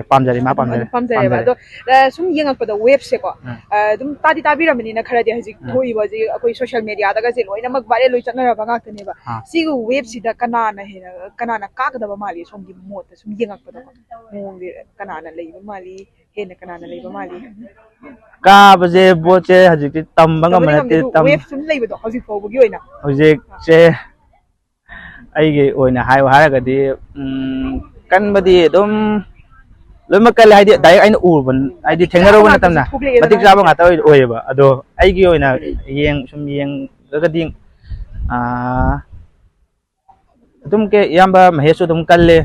ꯄꯥꯝꯖꯔꯦ, ꯃꯥ ꯑꯗꯨꯝ, ꯄꯥꯝꯖꯔꯦ, ꯑꯗꯨꯝ ꯄꯥꯝꯖꯔꯦꯕ꯫ ꯄꯥꯝꯖꯔꯦ꯫ ꯑꯗꯣ, ꯑ, ꯁꯨꯝ ꯌꯦꯡꯉꯛꯄꯗ waveꯁꯦꯀꯣ, ꯎꯝ꯫ ꯑ, ꯑꯗꯨꯝ ꯇꯥꯗꯤ ꯇꯥꯕꯤꯔꯝꯃꯅꯤꯅ ꯈꯔꯗꯤ, ꯍꯧꯖꯤꯛ ꯎꯝ꯫ ꯊꯣꯛꯏꯕ ꯍꯧꯖꯤꯛ ꯑꯩꯈꯣꯏ social mediaꯗꯒꯁꯦ ꯂꯣꯏꯅꯃꯛ viral ꯂꯣꯏ ꯆꯠꯅꯔꯕ ꯉꯥꯛꯇꯅꯦꯕ꯫ ꯑꯥ꯫ ꯁꯤꯒꯤ waveꯁꯤꯗ ꯀꯅꯥꯅ ꯍꯦꯟꯅ, ꯀꯅꯥꯅ ꯀꯥꯒꯗꯕ ꯃꯥꯜꯂꯤ ꯁꯣꯝꯒꯤ ꯃꯣꯠꯇ ꯁꯨꯝ ꯌꯦꯡꯉꯛꯄꯗꯀꯣ? ꯃꯑꯣꯡꯁꯦ ꯀꯅꯥꯅ ꯂꯩꯕ ꯃꯥꯜꯂꯤ? ꯍꯦꯟꯅ ꯀꯅꯥꯅ ꯂꯩꯕ ꯃꯥꯜꯂꯤ? ꯀꯥꯕꯁꯦ, ꯚꯣꯠꯁꯦ ꯍꯧꯖꯤꯛꯇꯤ ꯇꯝꯕ ꯉꯝꯕ ꯇꯝꯕꯗꯤ ꯅꯠꯇꯦ, ꯉꯝꯗꯦ, ꯑꯗꯨ ꯇꯝ-, wave ꯁꯨꯝ ꯂꯩꯕꯗꯣ ꯍꯧꯖꯤꯛ ꯐꯥꯎꯕꯒꯤ ꯑꯣꯏꯅ꯫ ꯍꯧꯖꯤꯛꯁꯦ ꯑꯩꯒꯤ ꯑꯣꯏꯅ ꯍꯥꯏꯌꯨ ꯍꯥꯏꯔꯒꯗꯤ, ꯎꯝ, ꯀꯟꯕꯗꯤ ꯑꯗꯨꯝ ꯂꯣꯏꯅꯃꯛ ꯀꯜꯂꯦ, ꯍꯥꯏꯗꯤ direct ꯑꯩꯅ ꯎꯔꯨꯕ, ꯍꯥꯏꯗꯤ ꯃꯇꯤꯛ ꯊꯦꯡꯅꯔꯨꯕ ꯆꯥꯕ ꯅꯠꯇꯝꯅ ꯉꯥꯛꯇꯁꯨ ꯊꯣꯛꯂꯛꯑꯦꯗꯅ ꯃꯇꯤꯛ ꯆꯥꯕ ꯍꯧꯖꯤꯛꯁꯦ꯫ ꯉꯥꯛꯇ ꯑꯣꯏ-, ꯑꯣꯏꯌꯦꯕ꯫ ꯑꯗꯣ ꯑꯩꯒꯤ ꯑꯣꯏꯅ ꯌꯦꯡ-, ꯁꯨꯝ ꯌꯦꯡꯉꯒꯗꯤ, ꯑꯥ, ꯑꯗꯨꯝ ꯀꯦ-, ꯏꯌꯥꯝꯕ ꯃꯍꯦꯁꯁꯨ ꯑꯗꯨꯝ ꯀꯜꯂꯦ,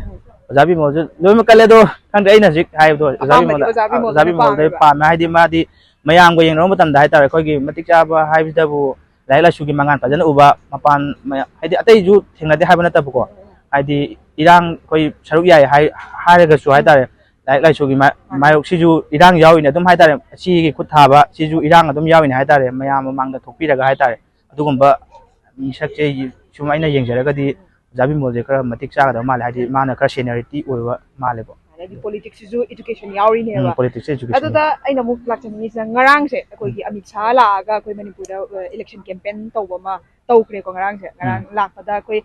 ꯑꯣꯖꯥ ꯕꯤꯃꯣꯜꯁꯨ ꯂꯣꯏꯅꯃꯛ ꯀꯜꯂꯦ꯫ ꯑꯗꯣ ꯈꯪꯗꯦ, ꯑꯩꯅ ꯍꯧꯖꯤꯛ ꯍꯥꯏꯕꯗꯣ ꯑꯣꯖꯥ ꯑꯄꯥꯝꯕꯗꯤ ꯕꯤꯃꯣꯜꯗ, ꯑꯣꯖꯥ ꯕꯤꯃꯣꯜꯗ ꯑꯣꯖꯥ ꯕꯤꯃꯣꯜꯗ ꯄꯥꯝꯃꯦꯕ꯫ ꯄꯥꯝꯃꯦ, ꯍꯥꯏꯗꯤ ꯃꯥꯗꯤ ꯃꯌꯥꯝꯒ ꯌꯦꯡꯅꯔꯨꯕ ꯃꯇꯝꯗ ꯍꯥꯏꯇꯥꯔꯦ, ꯑꯩꯈꯣꯏꯒꯤ ꯃꯇꯤꯛ ꯆꯥꯕ ꯍꯥꯏꯕꯁꯤꯗꯕꯨ ꯂꯥꯏꯔꯤꯛ ꯂꯥꯏꯁꯨꯒꯤ ꯃꯉꯥꯜ ꯐꯖꯅ ꯎꯕ, ꯃꯄꯥꯟ ꯃꯌꯥ-, ꯍꯥꯏꯗꯤ ꯑꯇꯩꯁꯨ ꯊꯦꯡꯅꯗꯦ ꯍꯥꯏꯕ ꯅꯠꯇꯕꯀꯣ, ꯍꯥꯏꯗꯤ ꯏꯔꯥꯡ ꯑꯩꯈꯣꯏ ꯁꯔꯨꯛ ꯌꯥꯏ ꯍꯥꯏ-, ꯍꯥꯏꯔꯒꯁꯨ ꯍꯥꯏꯇꯥꯔꯦ, ꯂꯥꯏꯔꯤꯛ ꯂꯥꯏꯁꯨꯒꯤ ꯃꯥ-, ꯃꯥꯏꯌꯣꯛ ꯁꯤꯁꯨ ꯏꯔꯥꯡ ꯌꯥꯎꯔꯤꯅꯦ ꯑꯗꯨꯝ ꯍꯥꯏꯇꯥꯔꯦ, ꯁꯤꯒꯤ ꯈꯨꯠ ꯊꯥꯕ ꯁꯤꯁꯨ ꯏꯔꯥꯡ ꯑꯗꯨꯝ ꯌꯥꯎꯔꯤꯅꯦ ꯍꯥꯏꯇꯥꯔꯦ, ꯃꯌꯥꯝ ꯃꯃꯥꯡꯗ ꯊꯣꯛꯄꯤꯔꯒ ꯍꯥꯏꯇꯥꯔꯦ꯫ ꯑꯗꯨꯒꯨꯝꯕ ꯃꯤꯁꯛꯁꯦ ꯁꯨꯝ ꯑꯩꯅ ꯌꯦꯡꯖꯔꯒꯗꯤ ꯑꯣꯖꯥ ꯕꯤꯃꯣꯜꯁꯦ ꯈꯔ ꯃꯇꯤꯛ ꯆꯥꯒꯗꯕ ꯃꯥꯜꯂꯦ, ꯍꯥꯏꯗꯤ ꯃꯥꯅ ꯈꯔ seniority ꯑꯣꯏꯕ ꯃꯥꯜꯂꯦꯕ꯫ ꯑꯗꯩꯗꯤ politicsꯁꯤꯁꯨ education ꯌꯥꯎꯔꯤꯅꯦꯕ꯫ ꯎꯝ, politicsꯁꯦ education ꯑꯗꯨꯗ ꯑꯩꯅ ꯑꯃꯨꯛ ꯂꯥꯛꯆꯅꯤꯡꯉꯤꯁꯤꯅ, ꯉꯔꯥꯡꯁꯦ ꯑꯩꯈꯣꯏꯒꯤ ꯎꯝ꯫ ꯑꯃꯤꯠ ꯁꯥꯍ ꯂꯥꯛꯑꯒ ꯑꯩꯈꯣꯏ ꯃꯅꯤꯄꯨꯔꯗ, ꯑ, election campaign ꯇꯧꯕ ꯑꯃ ꯇꯧꯈ꯭ꯔꯦꯀꯣ ꯉꯔꯥꯡꯁꯦ꯫ ꯉꯔꯥꯡ ꯎꯝ꯫ ꯂꯥꯛꯄꯗ ꯑꯩꯈꯣꯏ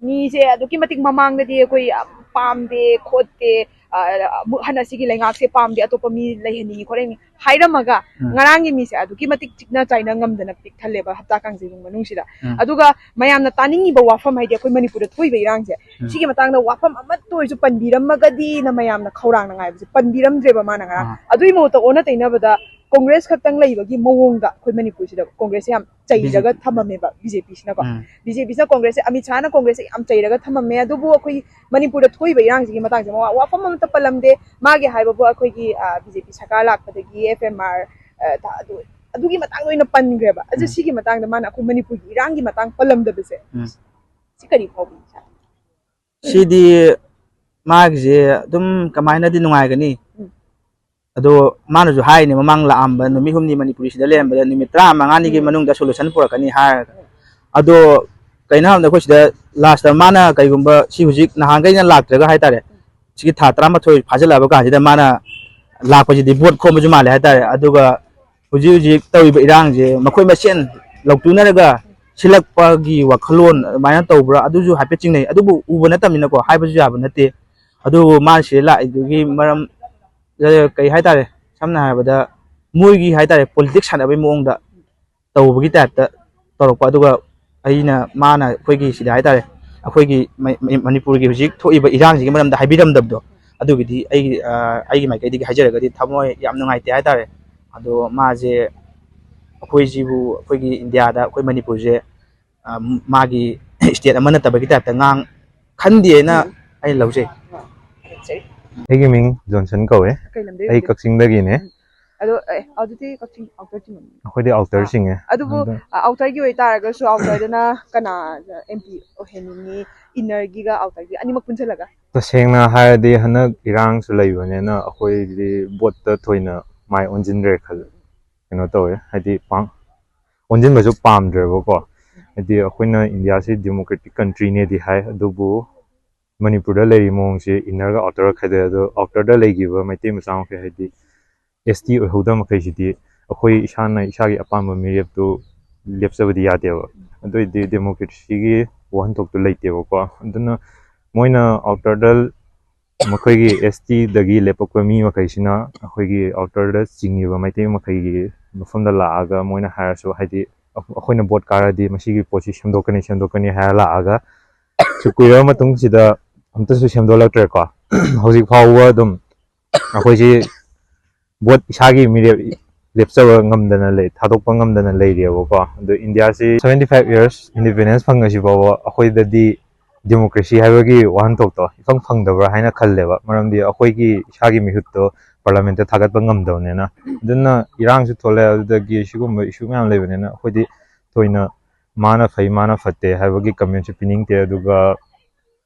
ꯃꯤꯁꯦ ꯑꯗꯨꯛꯀꯤ ꯃꯇꯤꯛ ꯃꯃꯥꯡꯗꯗꯤ ꯑꯩꯈꯣꯏ ꯌꯥꯝ ꯄꯥꯝꯗꯦ ꯈꯣꯠꯇꯦ, ꯑ, ꯑꯃꯨꯛ ꯍꯟꯅ ꯁꯤꯒꯤ ꯂꯩꯉꯥꯛꯁꯦ ꯄꯥꯝꯗꯦ, ꯑꯇꯣꯞꯄ ꯃꯤ ꯂꯩꯍꯟꯅꯤꯡꯉꯤ ꯈꯣꯠꯍꯟꯅꯤꯡꯉꯤ ꯍꯥꯏꯔꯝꯃꯒ, ꯎꯝ꯫ ꯉꯔꯥꯡꯒꯤ ꯃꯤꯁꯦ ꯑꯗꯨꯛꯀꯤ ꯃꯇꯤꯛ ꯆꯤꯛꯅ ꯆꯥꯏꯅ ꯉꯝꯗꯅ ꯄꯤꯛ ꯊꯜꯂꯦꯕ ꯍꯞꯇꯥ ꯀꯥꯡꯖꯩꯕꯨꯡ ꯃꯅꯨꯡꯁꯤꯗ꯫ ꯎꯝ꯫ ꯑꯗꯨꯒ ꯃꯌꯥꯝꯅ ꯇꯥꯅꯤꯡꯉꯤꯕ ꯋꯥꯐꯝ ꯍꯥꯏꯗꯤ ꯑꯩꯈꯣꯏ ꯃꯅꯤꯄꯨꯔꯗ ꯊꯣꯛꯏꯕ ꯏꯔꯥꯡꯁꯦ, ꯎꯝ꯫ ꯁꯤꯒꯤ ꯃꯇꯥꯡꯗ ꯋꯥꯐꯝ ꯑꯃꯠꯇ ꯑꯣꯏꯔꯁꯨ ꯄꯟꯕꯤꯔꯝꯃꯒꯗꯤꯅ ꯃꯌꯥꯝꯅ ꯈꯧꯔꯥꯡꯅ ꯉꯥꯏꯕꯁꯦ ꯄꯟꯕꯤꯔꯝꯗ꯭ꯔꯦꯕ ꯃꯥꯅ ꯉꯔꯥꯡ꯫ ꯑꯥ꯫ ꯑꯗꯨꯒꯤ ꯃꯍꯨꯠꯇ ꯑꯣꯟꯅ ꯇꯩꯅꯕꯗ ꯀꯣꯡꯒ꯭ꯔꯦꯁ ꯈꯛꯇꯪ ꯂꯩꯕꯒꯤ ꯃꯑꯣꯡꯗ ꯑꯩꯈꯣꯏ ꯃꯅꯤꯄꯨꯔꯁꯤꯗ ꯀꯣꯡꯒ꯭ꯔꯦꯁꯁꯦ ꯌꯥꯝ ꯆꯩꯔꯒ ꯊꯝꯃꯝꯃꯦꯕ ꯕꯤ ꯖꯦ ꯄꯤꯁꯤꯅꯀꯣ꯫ ꯎꯝ. ꯕꯤ ꯖꯦ ꯄꯤꯁꯤꯅ ꯀꯣꯡꯒ꯭ꯔꯦꯁꯁꯦ, ꯑꯃꯤꯠ ꯁꯥꯍꯅ ꯀꯣꯡꯒ꯭ꯔꯦꯁꯁꯦ ꯌꯥꯝ ꯆꯩꯔꯒ ꯊꯝꯃꯝꯃꯦ꯫ ꯑꯗꯨꯕꯨ ꯑꯩꯈꯣꯏ ꯃꯅꯤꯄꯨꯔꯗ ꯊꯣꯛꯏꯕ ꯏꯔꯥꯡꯁꯤꯒꯤ ꯃꯇꯥꯡꯁꯦ ꯃꯥ ꯋꯥꯐꯝ ꯑꯃꯠꯇ ꯄꯜꯂꯝꯗꯦ꯫ ꯃꯥꯒꯤ ꯍꯥꯏꯕꯕꯨ ꯑꯩꯈꯣꯏꯒꯤ ꯕꯤ ꯖꯦ ꯄꯤ ꯁꯔꯀꯥꯔ ꯂꯥꯛꯄꯗꯒꯤ ꯑꯦꯐ ꯑꯦꯝ ꯑꯥꯔ ꯑꯗꯨ ꯑꯗꯨꯒꯤ ꯃꯇꯥꯡꯗ ꯑꯣꯏꯅ ꯄꯟꯈ꯭ꯔꯦꯕ꯫ ꯑꯗꯨ ꯎꯝ. ꯁꯤꯒꯤ ꯃꯇꯥꯡꯗ ꯃꯥꯅ ꯑꯩꯈꯣꯏ ꯃꯅꯤꯄꯨꯔꯒꯤ ꯏꯔꯥꯡꯒꯤ ꯃꯇꯥꯡ ꯄꯜꯂꯝꯗꯕꯁꯦ ꯎꯝ. ꯁꯤ ꯀꯔꯤ ꯐꯥꯎꯕꯤ? ꯁꯤꯗꯤ ꯃꯥꯒꯤꯁꯦ ꯑꯗꯨꯝ ꯀꯃꯥꯏꯅꯗꯤ ꯅꯨꯡꯉꯥꯏꯒꯅꯤ꯫ ꯎꯝ. ꯑꯗꯣ ꯃꯥꯅꯁꯨ ꯍꯥꯏꯅꯦ, ꯃꯃꯥꯡ ꯂꯥꯛꯑꯝꯕ ꯅꯨꯃꯤꯠ ꯍꯨꯝꯅꯤ ꯃꯅꯤꯄꯨꯔꯤꯁꯤꯗ ꯂꯩꯔꯝꯕꯗ ꯅꯨꯃꯤꯠ ꯇꯔꯥꯃꯉꯥꯅꯤꯒꯤ ꯎꯝ. ꯃꯅꯨꯡꯗ solution ꯄꯨꯔꯛꯀꯅꯤ ꯍꯥꯏꯔꯒ꯫ ꯑꯗꯣ ꯀꯩꯅꯣ ꯍꯥꯏꯕꯗ ꯑꯩꯈꯣꯏ ꯁꯤꯗ ꯂꯥꯁꯇ ꯃꯥꯅ ꯀꯩꯒꯨꯝꯕ ꯁꯤ ꯍꯧꯖꯤꯛ ꯅꯍꯥꯟꯈꯩꯅ ꯂꯥꯛꯇ꯭ꯔꯒ ꯍꯥꯏꯇꯥꯔꯦ, ꯁꯤꯒꯤ ꯊꯥ ꯇꯔꯥꯃꯥꯊꯣꯏ ꯐꯥꯖꯤꯜꯂꯛꯑꯕ ꯀꯥꯟꯁꯤꯗ ꯃꯥꯅ ꯂꯥꯛꯄꯁꯤꯗꯤ ꯚꯣꯠ ꯈꯣꯝꯕꯁꯨ ꯃꯥꯜꯂꯦ ꯍꯥꯏꯇꯥꯔꯦ꯫ ꯑꯗꯨꯒ ꯍꯧꯖꯤꯛ ꯍꯧꯖꯤꯛ ꯇꯧꯔꯤꯕ ꯏꯔꯥꯡꯁꯦ ꯃꯈꯣꯏ ꯃꯁꯦꯟ ꯂꯧꯇꯨꯅꯔꯒ ꯁꯤꯜꯂꯛꯄꯒꯤ ꯋꯥꯈꯜꯂꯣꯟ ꯑꯗꯨꯃꯥꯏꯅ ꯇꯧꯕ꯭ꯔꯥ, ꯑꯗꯨꯁꯨ ꯍꯥꯏꯐꯦꯠ ꯆꯤꯡꯅꯩ꯫ ꯑꯗꯨꯕꯨ ꯎꯕ ꯅꯠꯇꯕꯅꯤꯅꯀꯣ, ꯍꯥꯏꯕꯁꯨ ꯌꯥꯕ ꯅꯠꯇꯦ꯫ ꯑꯗꯨꯕꯨ ꯃꯥꯅ ꯁꯤꯗ ꯂꯥꯛꯏꯗꯨꯒꯤ ꯃꯔꯝ, ꯑ, ꯀꯩ ꯍꯥꯏꯇꯥꯔꯦ, ꯁꯝꯅ ꯍꯥꯏꯔꯕꯗ ꯃꯣꯏꯒꯤ ꯍꯥꯏꯇꯥꯔꯦ, politics ꯁꯥꯟꯅꯕꯒꯤ ꯃꯑꯣꯡꯗ ꯇꯧꯕꯒꯤ type ꯇ ꯇꯧꯔꯛꯄ꯫ ꯑꯗꯨꯒ ꯑꯩꯅ, ꯃꯥꯅ ꯑꯩꯈꯣꯏꯒꯤ ꯁꯤꯗ ꯍꯥꯏꯇꯥꯔꯦ, ꯑꯩꯈꯣꯏꯒꯤ ꯃ-, ꯃ-, ꯃꯅꯤꯄꯨꯔꯒꯤ ꯍꯧꯖꯤꯛ ꯊꯣꯛꯏꯕ ꯏꯔꯥꯡꯁꯤꯒꯤ ꯃꯔꯝꯗ ꯍꯥꯏꯕꯤꯔꯝꯗꯕꯗꯣ, ꯑꯗꯨꯒꯤꯗꯤ ꯑꯩꯒꯤ, ꯑ, ꯑꯩꯒꯤ ꯃꯥꯏꯀꯩꯗꯒꯤ ꯍꯥꯏꯖꯔꯒꯗꯤ ꯊꯃꯣꯏ ꯌꯥꯝ ꯅꯨꯡꯉꯥꯏꯇꯦ ꯍꯥꯏꯇꯥꯔꯦ꯫ ꯑꯗꯣ ꯃꯥꯁꯦ ꯑꯩꯈꯣꯏꯁꯤꯕꯨ, ꯑꯩꯈꯣꯏꯒꯤ ꯏꯟꯗꯤꯌꯥꯗ, ꯑꯩꯈꯣꯏ ꯃꯅꯤꯄꯨꯔꯁꯦ, ꯑ, ꯃꯥꯒꯤ state ꯑꯃ ꯅꯠꯇꯕꯒꯤ type ꯇ ꯉꯥꯡ ꯈꯟꯗꯦꯅ ꯑꯩ ꯂꯧꯖꯩ꯫ ꯑꯩꯒꯤ ꯃꯤꯡ ꯖꯣꯟꯁꯟ ꯀꯧꯋꯦ꯫ ꯀꯩ ꯂꯝꯗꯩ ꯑꯩ ꯑꯣꯏꯒꯦ? ꯀꯛꯆꯤꯡꯗꯒꯤꯅꯦ꯫ ꯑꯗꯣ ꯑꯦ, ꯑꯗꯨꯗꯤ ꯀꯛꯆꯤꯡ outer ꯆꯤꯡꯉꯝꯅꯤ꯫ ꯑꯩꯈꯣꯏꯗꯤ outer ꯑꯥ, ꯆꯤꯡꯉꯦ꯫ ꯑꯗꯨꯕꯨ ꯑꯗꯣ ꯑ, outer ꯒꯤ ꯑꯣꯏꯇꯥꯔꯒꯁꯨ outer ꯗꯅ ꯀꯅꯥ M P ꯑꯣꯏꯍꯟꯅꯤꯡꯉꯤ, inner ꯒꯤꯒ outer ꯒꯤ ꯑꯅꯤꯃꯛ ꯄꯨꯟꯁꯤꯜꯂꯒ? ꯇꯁꯦꯡꯅ ꯍꯥꯏꯔꯗꯤ ꯍꯟꯗꯛ ꯏꯔꯥꯡꯁꯨ ꯂꯩꯕꯅꯤꯅ ꯑꯩꯈꯣꯏꯗꯤ vote ꯇ ꯊꯣꯏꯅ ꯃꯥꯏ ꯑꯣꯟꯁꯤꯟꯗ꯭ꯔꯦ ꯈꯜꯂꯦ꯫ ꯀꯩꯅꯣ ꯇꯧꯋꯦ, ꯍꯥꯏꯗꯤ ꯄꯥꯡ ꯑꯣꯟꯁꯤꯟꯕꯁꯨ ꯄꯥꯝꯗ꯭ꯔꯦꯕꯀꯣ꯫ ꯍꯥꯏꯗꯤ ꯑꯩꯈꯣꯏꯅ ꯏꯟꯗꯤꯌꯥꯁꯤ democratic country ꯅꯦꯗꯤ ꯍꯥꯏ, ꯑꯗꯨꯕꯨ ꯃꯅꯤꯄꯨꯔꯗ ꯂꯩꯔꯤ ꯃꯑꯣꯡꯁꯦ inner ꯒ outer ꯒ ꯈꯥꯏꯗꯣꯛꯑꯦ꯫ ꯑꯗꯣ outer ꯗ ꯂꯩꯈꯤꯕ ꯃꯩꯇꯩ ꯃꯆꯥ ꯃꯈꯩ, ꯍꯥꯏꯗꯤ S T ꯑꯣꯏꯍꯧꯗꯕ ꯃꯈꯩꯁꯤꯗꯤ ꯑꯩꯈꯣꯏ ꯏꯁꯥꯅ ꯏꯁꯥꯒꯤ ꯑꯄꯥꯝꯕ ꯃꯤꯔꯦꯞꯇꯨ ꯂꯦꯞꯆꯕꯗꯤ ꯌꯥꯗꯦꯕ꯫ ꯑꯗꯨ ꯑꯣꯏꯔꯗꯤ democracy ꯒꯤ ꯋꯥꯍꯟꯊꯣꯛꯇꯨ ꯂꯩꯇꯦꯕꯀꯣ꯫ ꯑꯗꯨꯅ ꯃꯣꯏꯅ outer ꯗ ꯃꯈꯣꯏꯒꯤ S T ꯗꯒꯤ ꯂꯦꯞꯄꯛꯄ ꯃꯤ ꯃꯈꯩꯁꯤꯅ ꯑꯩꯈꯣꯏꯒꯤ outer ꯗ ꯆꯤꯡꯉꯤꯕ ꯃꯩꯇꯩ ꯃꯈꯩꯒꯤ ꯃꯐꯝꯗ ꯂꯥꯛꯑꯒ ꯃꯣꯏꯅ ꯍꯥꯏꯔꯁꯨ, ꯍꯥꯏꯗꯤ, ꯑꯩꯈꯣꯏꯅ vote ꯀꯥꯔꯗꯤ ꯃꯁꯤꯒꯤ ꯄꯣꯠꯁꯤ ꯁꯦꯝꯗꯣꯛꯀꯅꯤ, ꯁꯦꯝꯗꯣꯛꯀꯅꯤ ꯍꯥꯏꯔ ꯂꯥꯛꯑꯒ ꯁꯨꯛ ꯀꯨꯏꯔꯕ ꯃꯇꯨꯡꯁꯤꯗ ꯑꯝꯇꯁꯨ ꯁꯦꯝꯗꯣꯛꯂꯛꯇ꯭ꯔꯦꯀꯣ꯫ ꯍꯧꯖꯤꯛ ꯐꯥꯎꯕ ꯑꯗꯨꯝ ꯑꯩꯈꯣꯏꯁꯤ vote, ꯏꯁꯥꯒꯤ ꯃꯤꯔꯦꯞ, ꯂꯦꯞꯆꯕ ꯉꯝꯗꯅ ꯂꯩ, ꯊꯥꯗꯣꯛꯄ ꯉꯝꯗꯅ ꯂꯩꯔꯤꯑꯕꯀꯣ꯫ ꯑꯗꯣ ꯏꯟꯗꯤꯌꯥꯁꯤ seventy five years independence ꯐꯪꯉꯁꯤ ꯐꯥꯎꯕ ꯑꯩꯈꯣꯏꯗꯗꯤ democracy ꯍꯥꯏꯕꯒꯤ ꯋꯥꯍꯟꯊꯣꯛꯇꯣ ꯏꯐꯪ ꯐꯪꯗꯕ꯭ꯔꯥ ꯍꯥꯏꯅ ꯈꯜꯂꯦꯕ꯫ ꯃꯔꯝꯗꯤ ꯑꯩꯈꯣꯏꯒꯤ ꯏꯁꯥꯒꯤ ꯃꯤꯍꯨꯠꯇꯣ parliament ꯇ ꯊꯥꯒꯠꯄ ꯉꯝꯗꯕꯅꯤꯅ꯫ ꯑꯗꯨꯅ ꯏꯔꯥꯡꯁꯨ ꯊꯣꯛꯂꯛꯑꯦ, ꯑꯗꯨꯗꯒꯤ ꯁꯤꯒꯨꯝꯕ issue ꯃꯌꯥꯝ ꯂꯩꯕꯅꯤꯅ ꯑꯩꯈꯣꯏꯗꯤ ꯊꯣꯏꯅ ꯃꯥꯅ ꯐꯩ ꯃꯥꯅ ꯐꯠꯇꯦ ꯍꯥꯏꯕꯒꯤ comment ꯁꯨ ꯄꯤꯅꯤꯡꯗꯦ꯫ ꯑꯗꯨꯒ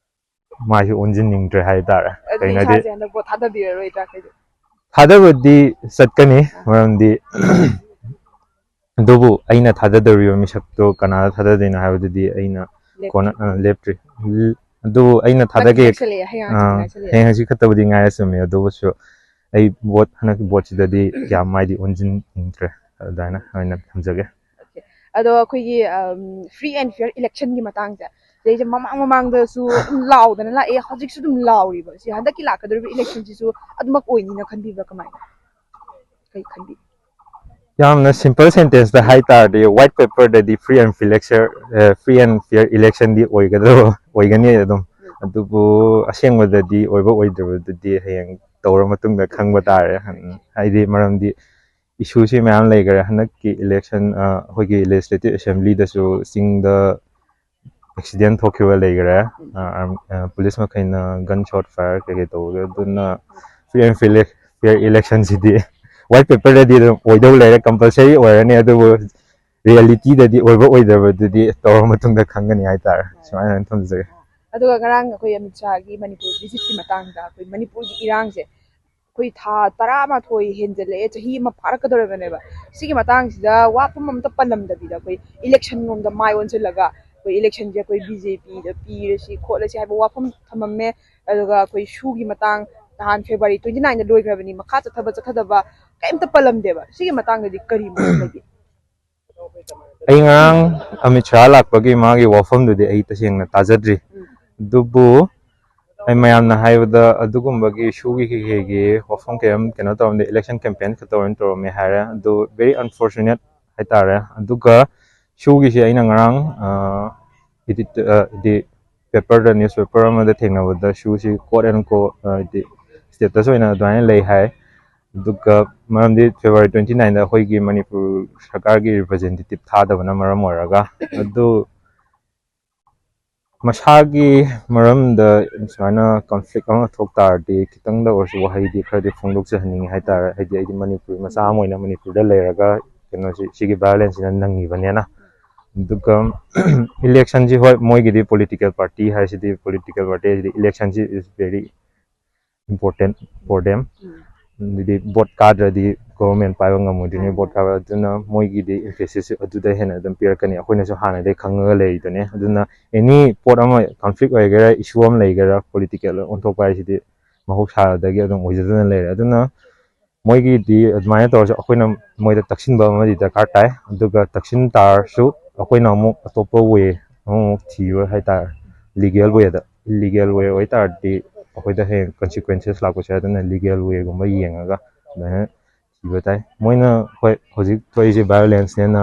ꯃꯥꯏꯁꯨ ꯑꯣꯟꯁꯤꯟꯅꯤꯡꯗ꯭ꯔꯦ ꯍꯥꯏꯇꯥꯔꯦ꯫ ꯑꯗꯨꯗꯤ ꯀꯩꯅꯣꯗꯤ ꯏꯁꯥꯁꯦ ꯍꯟꯗꯛ ꯚꯣꯠ ꯊꯥꯗꯕꯤꯔꯔꯣꯏꯗ꯭ꯔꯥ? ꯀꯩꯗꯤ ꯊꯥꯗꯕꯗꯤ ꯆꯠꯀꯅꯤ, ꯃꯔꯝꯗꯤ ꯑꯗꯨꯕꯨ ꯑꯩꯅ ꯊꯥꯗꯗꯧꯔꯤꯕ ꯃꯤꯁꯛꯇꯣ ꯀꯅꯥꯗ ꯊꯥꯗꯗꯣꯏꯅꯣ ꯍꯥꯏꯕꯗꯨꯗꯤ ꯑꯩꯅ ꯀꯣꯟꯅ ꯑ, ꯂꯦꯞꯇ꯭ꯔꯤ꯫ ꯎꯝ, ꯑꯗꯨꯕꯨ ꯑꯩꯅ ꯊꯥꯗꯒꯦ ꯅꯛꯁꯜꯂꯛꯑꯦ, ꯍꯌꯦꯡ ꯍꯪꯆꯤꯠ ꯑ, ꯉꯥꯏꯁꯜꯂꯛꯑꯦ꯫ ꯍꯌꯦꯡ ꯍꯪꯆꯤꯠ ꯈꯛꯇꯕꯨꯗꯤ ꯉꯥꯏꯔ ꯆꯨꯝꯃꯦ, ꯑꯗꯨꯕꯨꯁꯨ ꯑꯩ ꯚꯣꯠ, ꯍꯟꯗꯛꯀꯤ ꯚꯣꯠꯁꯤꯗꯗꯤ ꯌꯥꯝ ꯃꯥꯏꯗꯤ ꯑꯣꯟꯁꯤꯟꯅꯤꯡꯗ꯭ꯔꯦ ꯑꯗꯨꯃꯥꯏꯅ ꯑꯣꯏꯅ ꯊꯝꯖꯒꯦ꯫ ꯑꯗꯣ ꯑꯩꯈꯣꯏꯒꯤ free and fair election ꯒꯤ ꯃꯇꯥꯡꯁꯦ, ꯁꯤꯗꯩꯁꯦ ꯃꯃꯥꯡ ꯃꯃꯥꯡꯗꯁꯨ ꯑꯗꯨꯝ ꯂꯥꯎꯗꯅ ꯂꯥꯛꯑꯦ, ꯍꯧꯖꯤꯛꯁꯨ ꯑꯗꯨꯝ ꯂꯥꯎꯔꯤꯕ꯫ ꯁꯤ ꯍꯟꯗꯛꯀꯤ ꯂꯥꯛꯀꯗꯧꯔꯤꯕ election ꯁꯤꯁꯨ ꯑꯗꯨꯃꯛ ꯑꯣꯏꯅꯤꯅ ꯈꯟꯕꯤꯕ꯭ꯔꯥ? ꯀꯃꯥꯏꯅ, ꯀꯩ ꯈꯟꯕꯤ? ꯌꯥꯝꯅ simple sentence ꯇ ꯍꯥꯏ ꯇꯥꯔꯗꯤ, white paper ꯗꯗꯤ free and fair election, free and fair election ꯗꯤ ꯑꯣꯏꯒꯗꯕ ꯑꯣꯏꯒꯅꯤ ꯑꯗꯨꯝ꯫ ꯑꯗꯨꯕꯨ ꯑꯁꯦꯡꯕꯗꯗꯤ ꯑꯣꯏꯕ ꯑꯣꯏꯗꯕꯗꯨꯗꯤ ꯍꯌꯦꯡ ꯇꯧꯔ ꯃꯇꯨꯡꯗ ꯈꯪꯕ ꯇꯥꯔꯦ꯫ ꯎꯝ, ꯍꯥꯏꯗꯤ ꯃꯔꯝꯗꯤ issue ꯁꯤ ꯃꯌꯥꯝ ꯂꯩꯈ꯭ꯔꯦ꯫ ꯍꯟꯗꯛꯀꯤ election, ꯑ, ꯑꯩꯈꯣꯏꯒꯤ legislative assembly ꯗꯁꯨ ꯆꯤꯡꯗ accident ꯊꯣꯛꯈꯤꯕ ꯂꯩꯈ꯭ꯔꯦ꯫ ꯑ, ꯑ, police ꯃꯈꯩꯅ gun shot fire ꯀꯩꯀꯩ ꯇꯧꯕꯗꯣ, ꯑꯗꯨꯅ free and fair, fair election CD white paper ꯗꯗꯤ ꯑꯗꯨꯝ ꯑꯣꯏꯗꯧ ꯂꯩꯔꯦ, compulsory ꯑꯣꯏꯔꯅꯤ꯫ ꯑꯗꯨꯕꯨ reality ꯗꯗꯤ ꯑꯣꯏꯕ ꯑꯣꯏꯗꯕꯗꯨꯗꯤ ꯇꯧꯔ ꯃꯇꯨꯡꯗ ꯈꯪꯒꯅꯤ ꯍꯥꯏꯇꯥꯔꯦ꯫ ꯁꯨꯃꯥꯏꯅ ꯑꯗꯨꯝ ꯊꯝꯖꯒꯦ꯫ ꯑꯗꯨꯒ ꯉꯔꯥꯡ ꯑꯩꯈꯣꯏ ꯑꯃꯤꯠ ꯁꯥꯍꯒꯤ ꯃꯅꯤꯄꯨꯔ visit ꯀꯤ ꯃꯇꯥꯡꯗ, ꯑꯩꯈꯣꯏ ꯃꯅꯤꯄꯨꯔꯒꯤ ꯏꯔꯥꯡꯁꯦ ꯑꯩꯈꯣꯏ ꯊꯥ ꯇꯔꯥꯃꯥꯊꯣꯏ ꯍꯦꯟꯖꯜꯂꯛꯑꯦ, ꯆꯍꯤ ꯑꯃ ꯐꯥꯔꯛꯀꯗꯧꯔꯕꯅꯦꯕ꯫ ꯁꯤꯒꯤ ꯃꯇꯥꯡꯁꯤꯗ ꯋꯥꯐꯝ ꯑꯝꯇ ꯄꯜꯂꯝꯗꯕꯤꯗ ꯑꯩꯈꯣꯏ election ꯂꯣꯝꯗ ꯃꯥꯏ ꯑꯣꯟꯁꯤꯜꯂꯒ ꯑꯩꯈꯣꯏ election ꯁꯦ ꯑꯩꯈꯣꯏ B J P ꯗ ꯄꯤꯔꯁꯤ ꯈꯣꯠꯂꯁꯤ ꯍꯥꯏꯕ ꯋꯥꯐꯝ ꯊꯝꯃꯝꯃꯦ꯫ ꯑꯗꯨꯒ ꯑꯩꯈꯣꯏ ꯁꯨꯒꯤ ꯃꯇꯥꯡ, ꯅꯍꯥꯟ February twenty nine ꯗ ꯂꯣꯏꯈ꯭ꯔꯕꯅꯤ, ꯃꯈꯥ ꯆꯠꯊꯕ ꯆꯠꯊꯗꯕ ꯀꯩꯝꯇ ꯄꯜꯂꯝꯗꯦꯕ꯫ ꯁꯤꯒꯤ ꯃꯇꯥꯡꯗꯗꯤ ꯀꯔꯤ ꯃꯣꯠ ꯂꯩꯒꯦ? ꯑꯩ ꯉꯔꯥꯡ ꯑꯃꯤꯠ ꯁꯥꯍ ꯂꯥꯛꯄꯒꯤ ꯃꯥꯒꯤ ꯋꯥꯐꯝꯗꯨꯗꯤ ꯑꯩ ꯇꯁꯦꯡꯅ ꯇꯥꯖꯗ꯭ꯔꯤ꯫ ꯑꯗꯨꯕꯨ ꯑꯩ ꯃꯌꯥꯝꯅ ꯍꯥꯏꯕꯗ ꯑꯗꯨꯒꯨꯝꯕꯒꯤ ꯁꯨꯒꯤ ꯀꯩꯀꯩꯒꯤ ꯋꯥꯐꯝ ꯀꯌꯥꯝ ꯀꯩꯅꯣ ꯇꯧꯔꯝꯗꯦ, election campaign ꯈꯛꯇ ꯑꯣꯏꯅ ꯇꯧꯔꯝꯃꯦ ꯍꯥꯏꯔꯦ꯫ ꯑꯗꯨ very unfortunate ꯍꯥꯏꯇꯥꯔꯦ꯫ ꯑꯗꯨꯒ ꯁꯨꯒꯤꯁꯦ ꯑꯩꯅ ꯉꯔꯥꯡ, ꯑ, edit, ꯑ, ꯍꯥꯏꯗꯤ paper ꯗ, newspaper ꯑꯃꯗ ꯊꯦꯡꯅꯕꯗ ꯁꯨꯁꯤ quote and quote, ꯑ, ꯍꯥꯏꯗꯤ status ꯑꯣꯏꯅ ꯑꯗꯨꯃꯥꯏꯅ ꯂꯩ ꯍꯥꯏ꯫ ꯑꯗꯨꯒ ꯃꯔꯝꯗꯤ February twenty nine ꯑꯩꯈꯣꯏꯒꯤ ꯃꯅꯤꯄꯨꯔ ꯁꯔꯀꯥꯔꯒꯤ ꯔꯤꯄ꯭ꯔꯖꯦꯟꯇꯦꯇꯤꯞ ꯊꯥꯗꯕꯅ ꯃꯔꯝ ꯑꯣꯏꯔꯒ, ꯑꯗꯨ ꯃꯁꯥꯒꯤ ꯃꯔꯝꯗ ꯁꯨꯃꯥꯏꯅ ꯀꯟꯐ꯭ꯂꯤꯛ ꯑꯃ ꯊꯣꯛ ꯇꯥꯔꯗꯤ, ꯈꯤꯇꯪꯗ ꯑꯣꯏꯔꯁꯨ ꯋꯥꯍꯩꯗꯤ ꯈꯔꯗꯤ ꯐꯣꯡꯗꯣꯛꯆꯍꯟꯅꯤꯡꯉꯤ ꯍꯥꯏꯇꯥꯔꯦ꯫ ꯍꯥꯏꯗꯤ ꯑꯩꯗꯤ ꯃꯅꯤꯄꯨꯔ ꯃꯆꯥ ꯑꯃ ꯑꯣꯏꯅ ꯃꯅꯤꯄꯨꯔꯗ ꯂꯩꯔꯒ ꯀꯩꯅꯣꯁꯤ, ꯁꯤꯒꯤ ꯚꯥꯏꯑꯣꯂꯦꯟꯁꯁꯤꯅ ꯅꯪꯉꯤꯕꯅꯦꯅ꯫ ꯑꯗꯨꯒ ꯏꯂꯦꯛꯁꯟꯁꯤ, ꯍꯣꯏ, ꯃꯣꯏꯒꯤꯗꯤ ꯄꯣꯂꯤꯇꯤꯀꯦꯜ ꯄꯥꯔꯇꯤ ꯍꯥꯏꯁꯤꯗꯤ, ꯄꯣꯂꯤꯇꯤꯀꯦꯜ ꯄꯥꯔꯇꯤ ꯍꯥꯏꯁꯤꯗꯤ ꯏꯂꯦꯛꯁꯟꯁꯤ is very important for them꯫ ꯑꯗꯨꯗꯤ ꯚꯣꯠ ꯀꯥꯗ꯭ꯔꯗꯤ ꯒꯣꯚꯔꯟꯃꯦꯟ ꯄꯥꯏꯕ ꯉꯝꯃꯣꯏꯗꯣꯏꯅꯤ꯫ ꯚꯣꯠ ꯀꯥꯕ ꯑꯗꯨꯅ ꯃꯣꯏꯒꯤꯗꯤ ꯏꯝꯐꯦꯁꯤꯁꯁꯨ ꯑꯗꯨꯗ ꯍꯦꯟꯅ ꯑꯗꯨꯝ ꯄꯤꯔꯛꯀꯅꯤ꯫ ꯑꯩꯈꯣꯏꯅꯁꯨ ꯍꯥꯟꯅꯗꯒꯤ ꯈꯪꯉꯒ ꯂꯩꯔꯤꯗꯨꯅꯦ꯫ ꯑꯗꯨꯅ ꯑꯦꯅꯤ ꯄꯣꯠ ꯑꯃ, ꯀꯟꯐ꯭ꯂꯤꯛ ꯑꯣꯏꯒꯦꯔꯥ, ꯏꯁꯨ ꯑꯃ ꯂꯩꯒꯦꯔꯥ, ꯄꯣꯂꯤꯇꯤꯀꯦꯜ ꯑꯣꯟꯊꯣꯛꯄ ꯍꯥꯏꯁꯤꯗꯤ ꯃꯍꯧꯁꯥꯗꯒꯤ ꯑꯗꯨꯝ ꯑꯣꯏꯖꯗꯨꯅ ꯂꯩꯔꯦ꯫ ꯑꯗꯨꯅ ꯃꯣꯏꯒꯤꯗꯤ ꯑꯗꯨꯃꯥꯏꯅ ꯇꯧꯔꯁꯨ ꯑꯩꯈꯣꯏꯅ ꯃꯣꯏꯗ ꯇꯛꯁꯤꯟꯕ ꯑꯃꯗꯤ ꯗꯔꯀꯥꯔ ꯇꯥꯏ꯫ ꯑꯗꯨꯒ ꯇꯛꯁꯤꯟ ꯇꯥꯔꯁꯨ ꯑꯩꯈꯣꯏꯅ ꯑꯃꯨꯛ ꯑꯇꯣꯞꯄ ꯋꯦ ꯑꯃꯃꯨꯛ ꯊꯤꯕ ꯍꯥꯏꯇꯥꯔꯦ, ꯂꯤꯒꯦꯜ ꯋꯦꯗ꯫ ꯏꯜꯂꯤꯒꯦꯜ ꯋꯦ ꯑꯣꯏꯇꯥꯔꯗꯤ ꯑꯩꯈꯣꯏꯗ ꯍꯌꯦꯡ ꯀꯟꯁꯤꯀ꯭ꯋꯦꯟꯁꯦꯁ ꯂꯥꯛꯄꯁꯨ ꯌꯥꯏ꯫ ꯑꯗꯨꯅ ꯂꯤꯒꯦꯜ ꯋꯦꯒꯨꯝꯕ ꯌꯦꯡꯉꯒ ꯑꯗꯨꯃꯥꯏꯅ ꯊꯤꯕ ꯇꯥꯏ꯫ ꯃꯣꯏꯅ, ꯍꯣꯏ, ꯍꯧꯖꯤꯛ ꯊꯣꯛꯏꯁꯦ ꯚꯥꯏꯑꯣꯂꯦꯟꯁꯅꯦꯅ,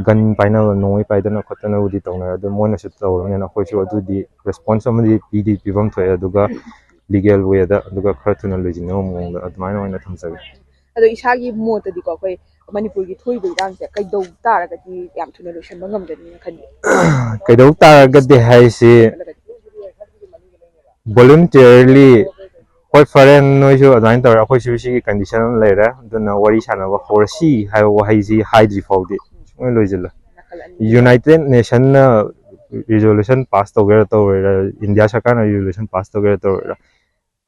ꯒꯟ ꯄꯥꯏꯅꯕ, ꯅꯣꯡꯃꯩ ꯄꯥꯏꯗꯅ ꯈꯣꯠꯇꯅꯕꯨꯗꯤ ꯇꯧꯅꯔꯦ, ꯑꯗꯨ ꯃꯣꯏꯅꯁꯨ ꯇꯧꯔꯕꯅꯤꯅ ꯑꯩꯈꯣꯏꯁꯨ ꯑꯗꯨꯗꯤ ꯔꯦꯁꯄꯣꯟꯁ ꯑꯃꯗꯤ ꯄꯤꯗꯤ ꯄꯤꯐꯝ ꯊꯣꯛꯑꯦ꯫ ꯑꯗꯨꯒ ꯂꯤꯒꯦꯜ ꯋꯦꯗ, ꯑꯗꯨꯒ ꯈꯔ ꯊꯨꯅ ꯂꯣꯏꯁꯤꯟꯅꯕ ꯃꯑꯣꯡꯗ ꯑꯗꯨꯃꯥꯏꯅ ꯑꯣꯏꯅ ꯊꯝꯖꯒꯦ꯫ ꯑꯗꯣ ꯏꯁꯥꯒꯤ ꯃꯣꯠꯇꯗꯤꯀꯣ, ꯑꯩꯈꯣꯏ ꯃꯅꯤꯄꯨꯔꯒꯤ ꯊꯣꯛꯏꯕ ꯏꯔꯥꯡꯁꯦ ꯀꯩꯗꯧ ꯇꯥꯔꯒꯗꯤ ꯌꯥꯝ ꯊꯨꯅ ꯂꯣꯏꯁꯤꯟꯕ ꯉꯝꯒꯅꯤꯅ ꯈꯟꯒꯦ? ꯀꯩꯗꯧ ꯇꯥꯔꯒꯗꯤ ꯍꯥꯏꯁꯤ, ꯚꯣꯂꯨꯟꯇꯤꯌꯔꯂꯤ, ꯍꯣꯏ, ꯐꯔꯦ, ꯅꯣꯏꯁꯨ ꯑꯗꯨꯃꯥꯏꯅ ꯇꯧꯔꯦ, ꯑꯩꯈꯣꯏꯁꯨ ꯁꯤꯒꯤ ꯀꯟꯗꯤꯁꯟ ꯑꯃ ꯂꯩꯔꯦ꯫ ꯑꯗꯨꯅ ꯋꯥꯔꯤ ꯁꯥꯟꯅꯕ ꯍꯧꯔꯁꯤ ꯍꯥꯏꯕ ꯋꯥꯍꯩꯁꯤ ꯍꯥꯏꯗ꯭ꯔꯤ ꯐꯥꯎꯗꯤ ꯁꯨꯡꯂꯣꯏ ꯂꯣꯏꯁꯤꯜꯂꯣꯏ꯫ ꯌꯨꯅꯥꯏꯇꯦꯠ ꯅꯦꯁꯟꯅ ꯔꯤꯖꯣꯂꯨꯁꯟ ꯄꯥꯁ ꯇꯧꯒꯦꯔꯥ ꯇꯧꯔꯣꯏꯔꯥ, ꯏꯟꯗꯤꯌꯥ ꯁꯔꯀꯥꯔꯅ ꯔꯤꯖꯣꯂꯨꯁꯟ ꯄꯥꯁ ꯇꯧꯒꯦꯔꯥ ꯇꯧꯔꯣꯏꯔꯥ,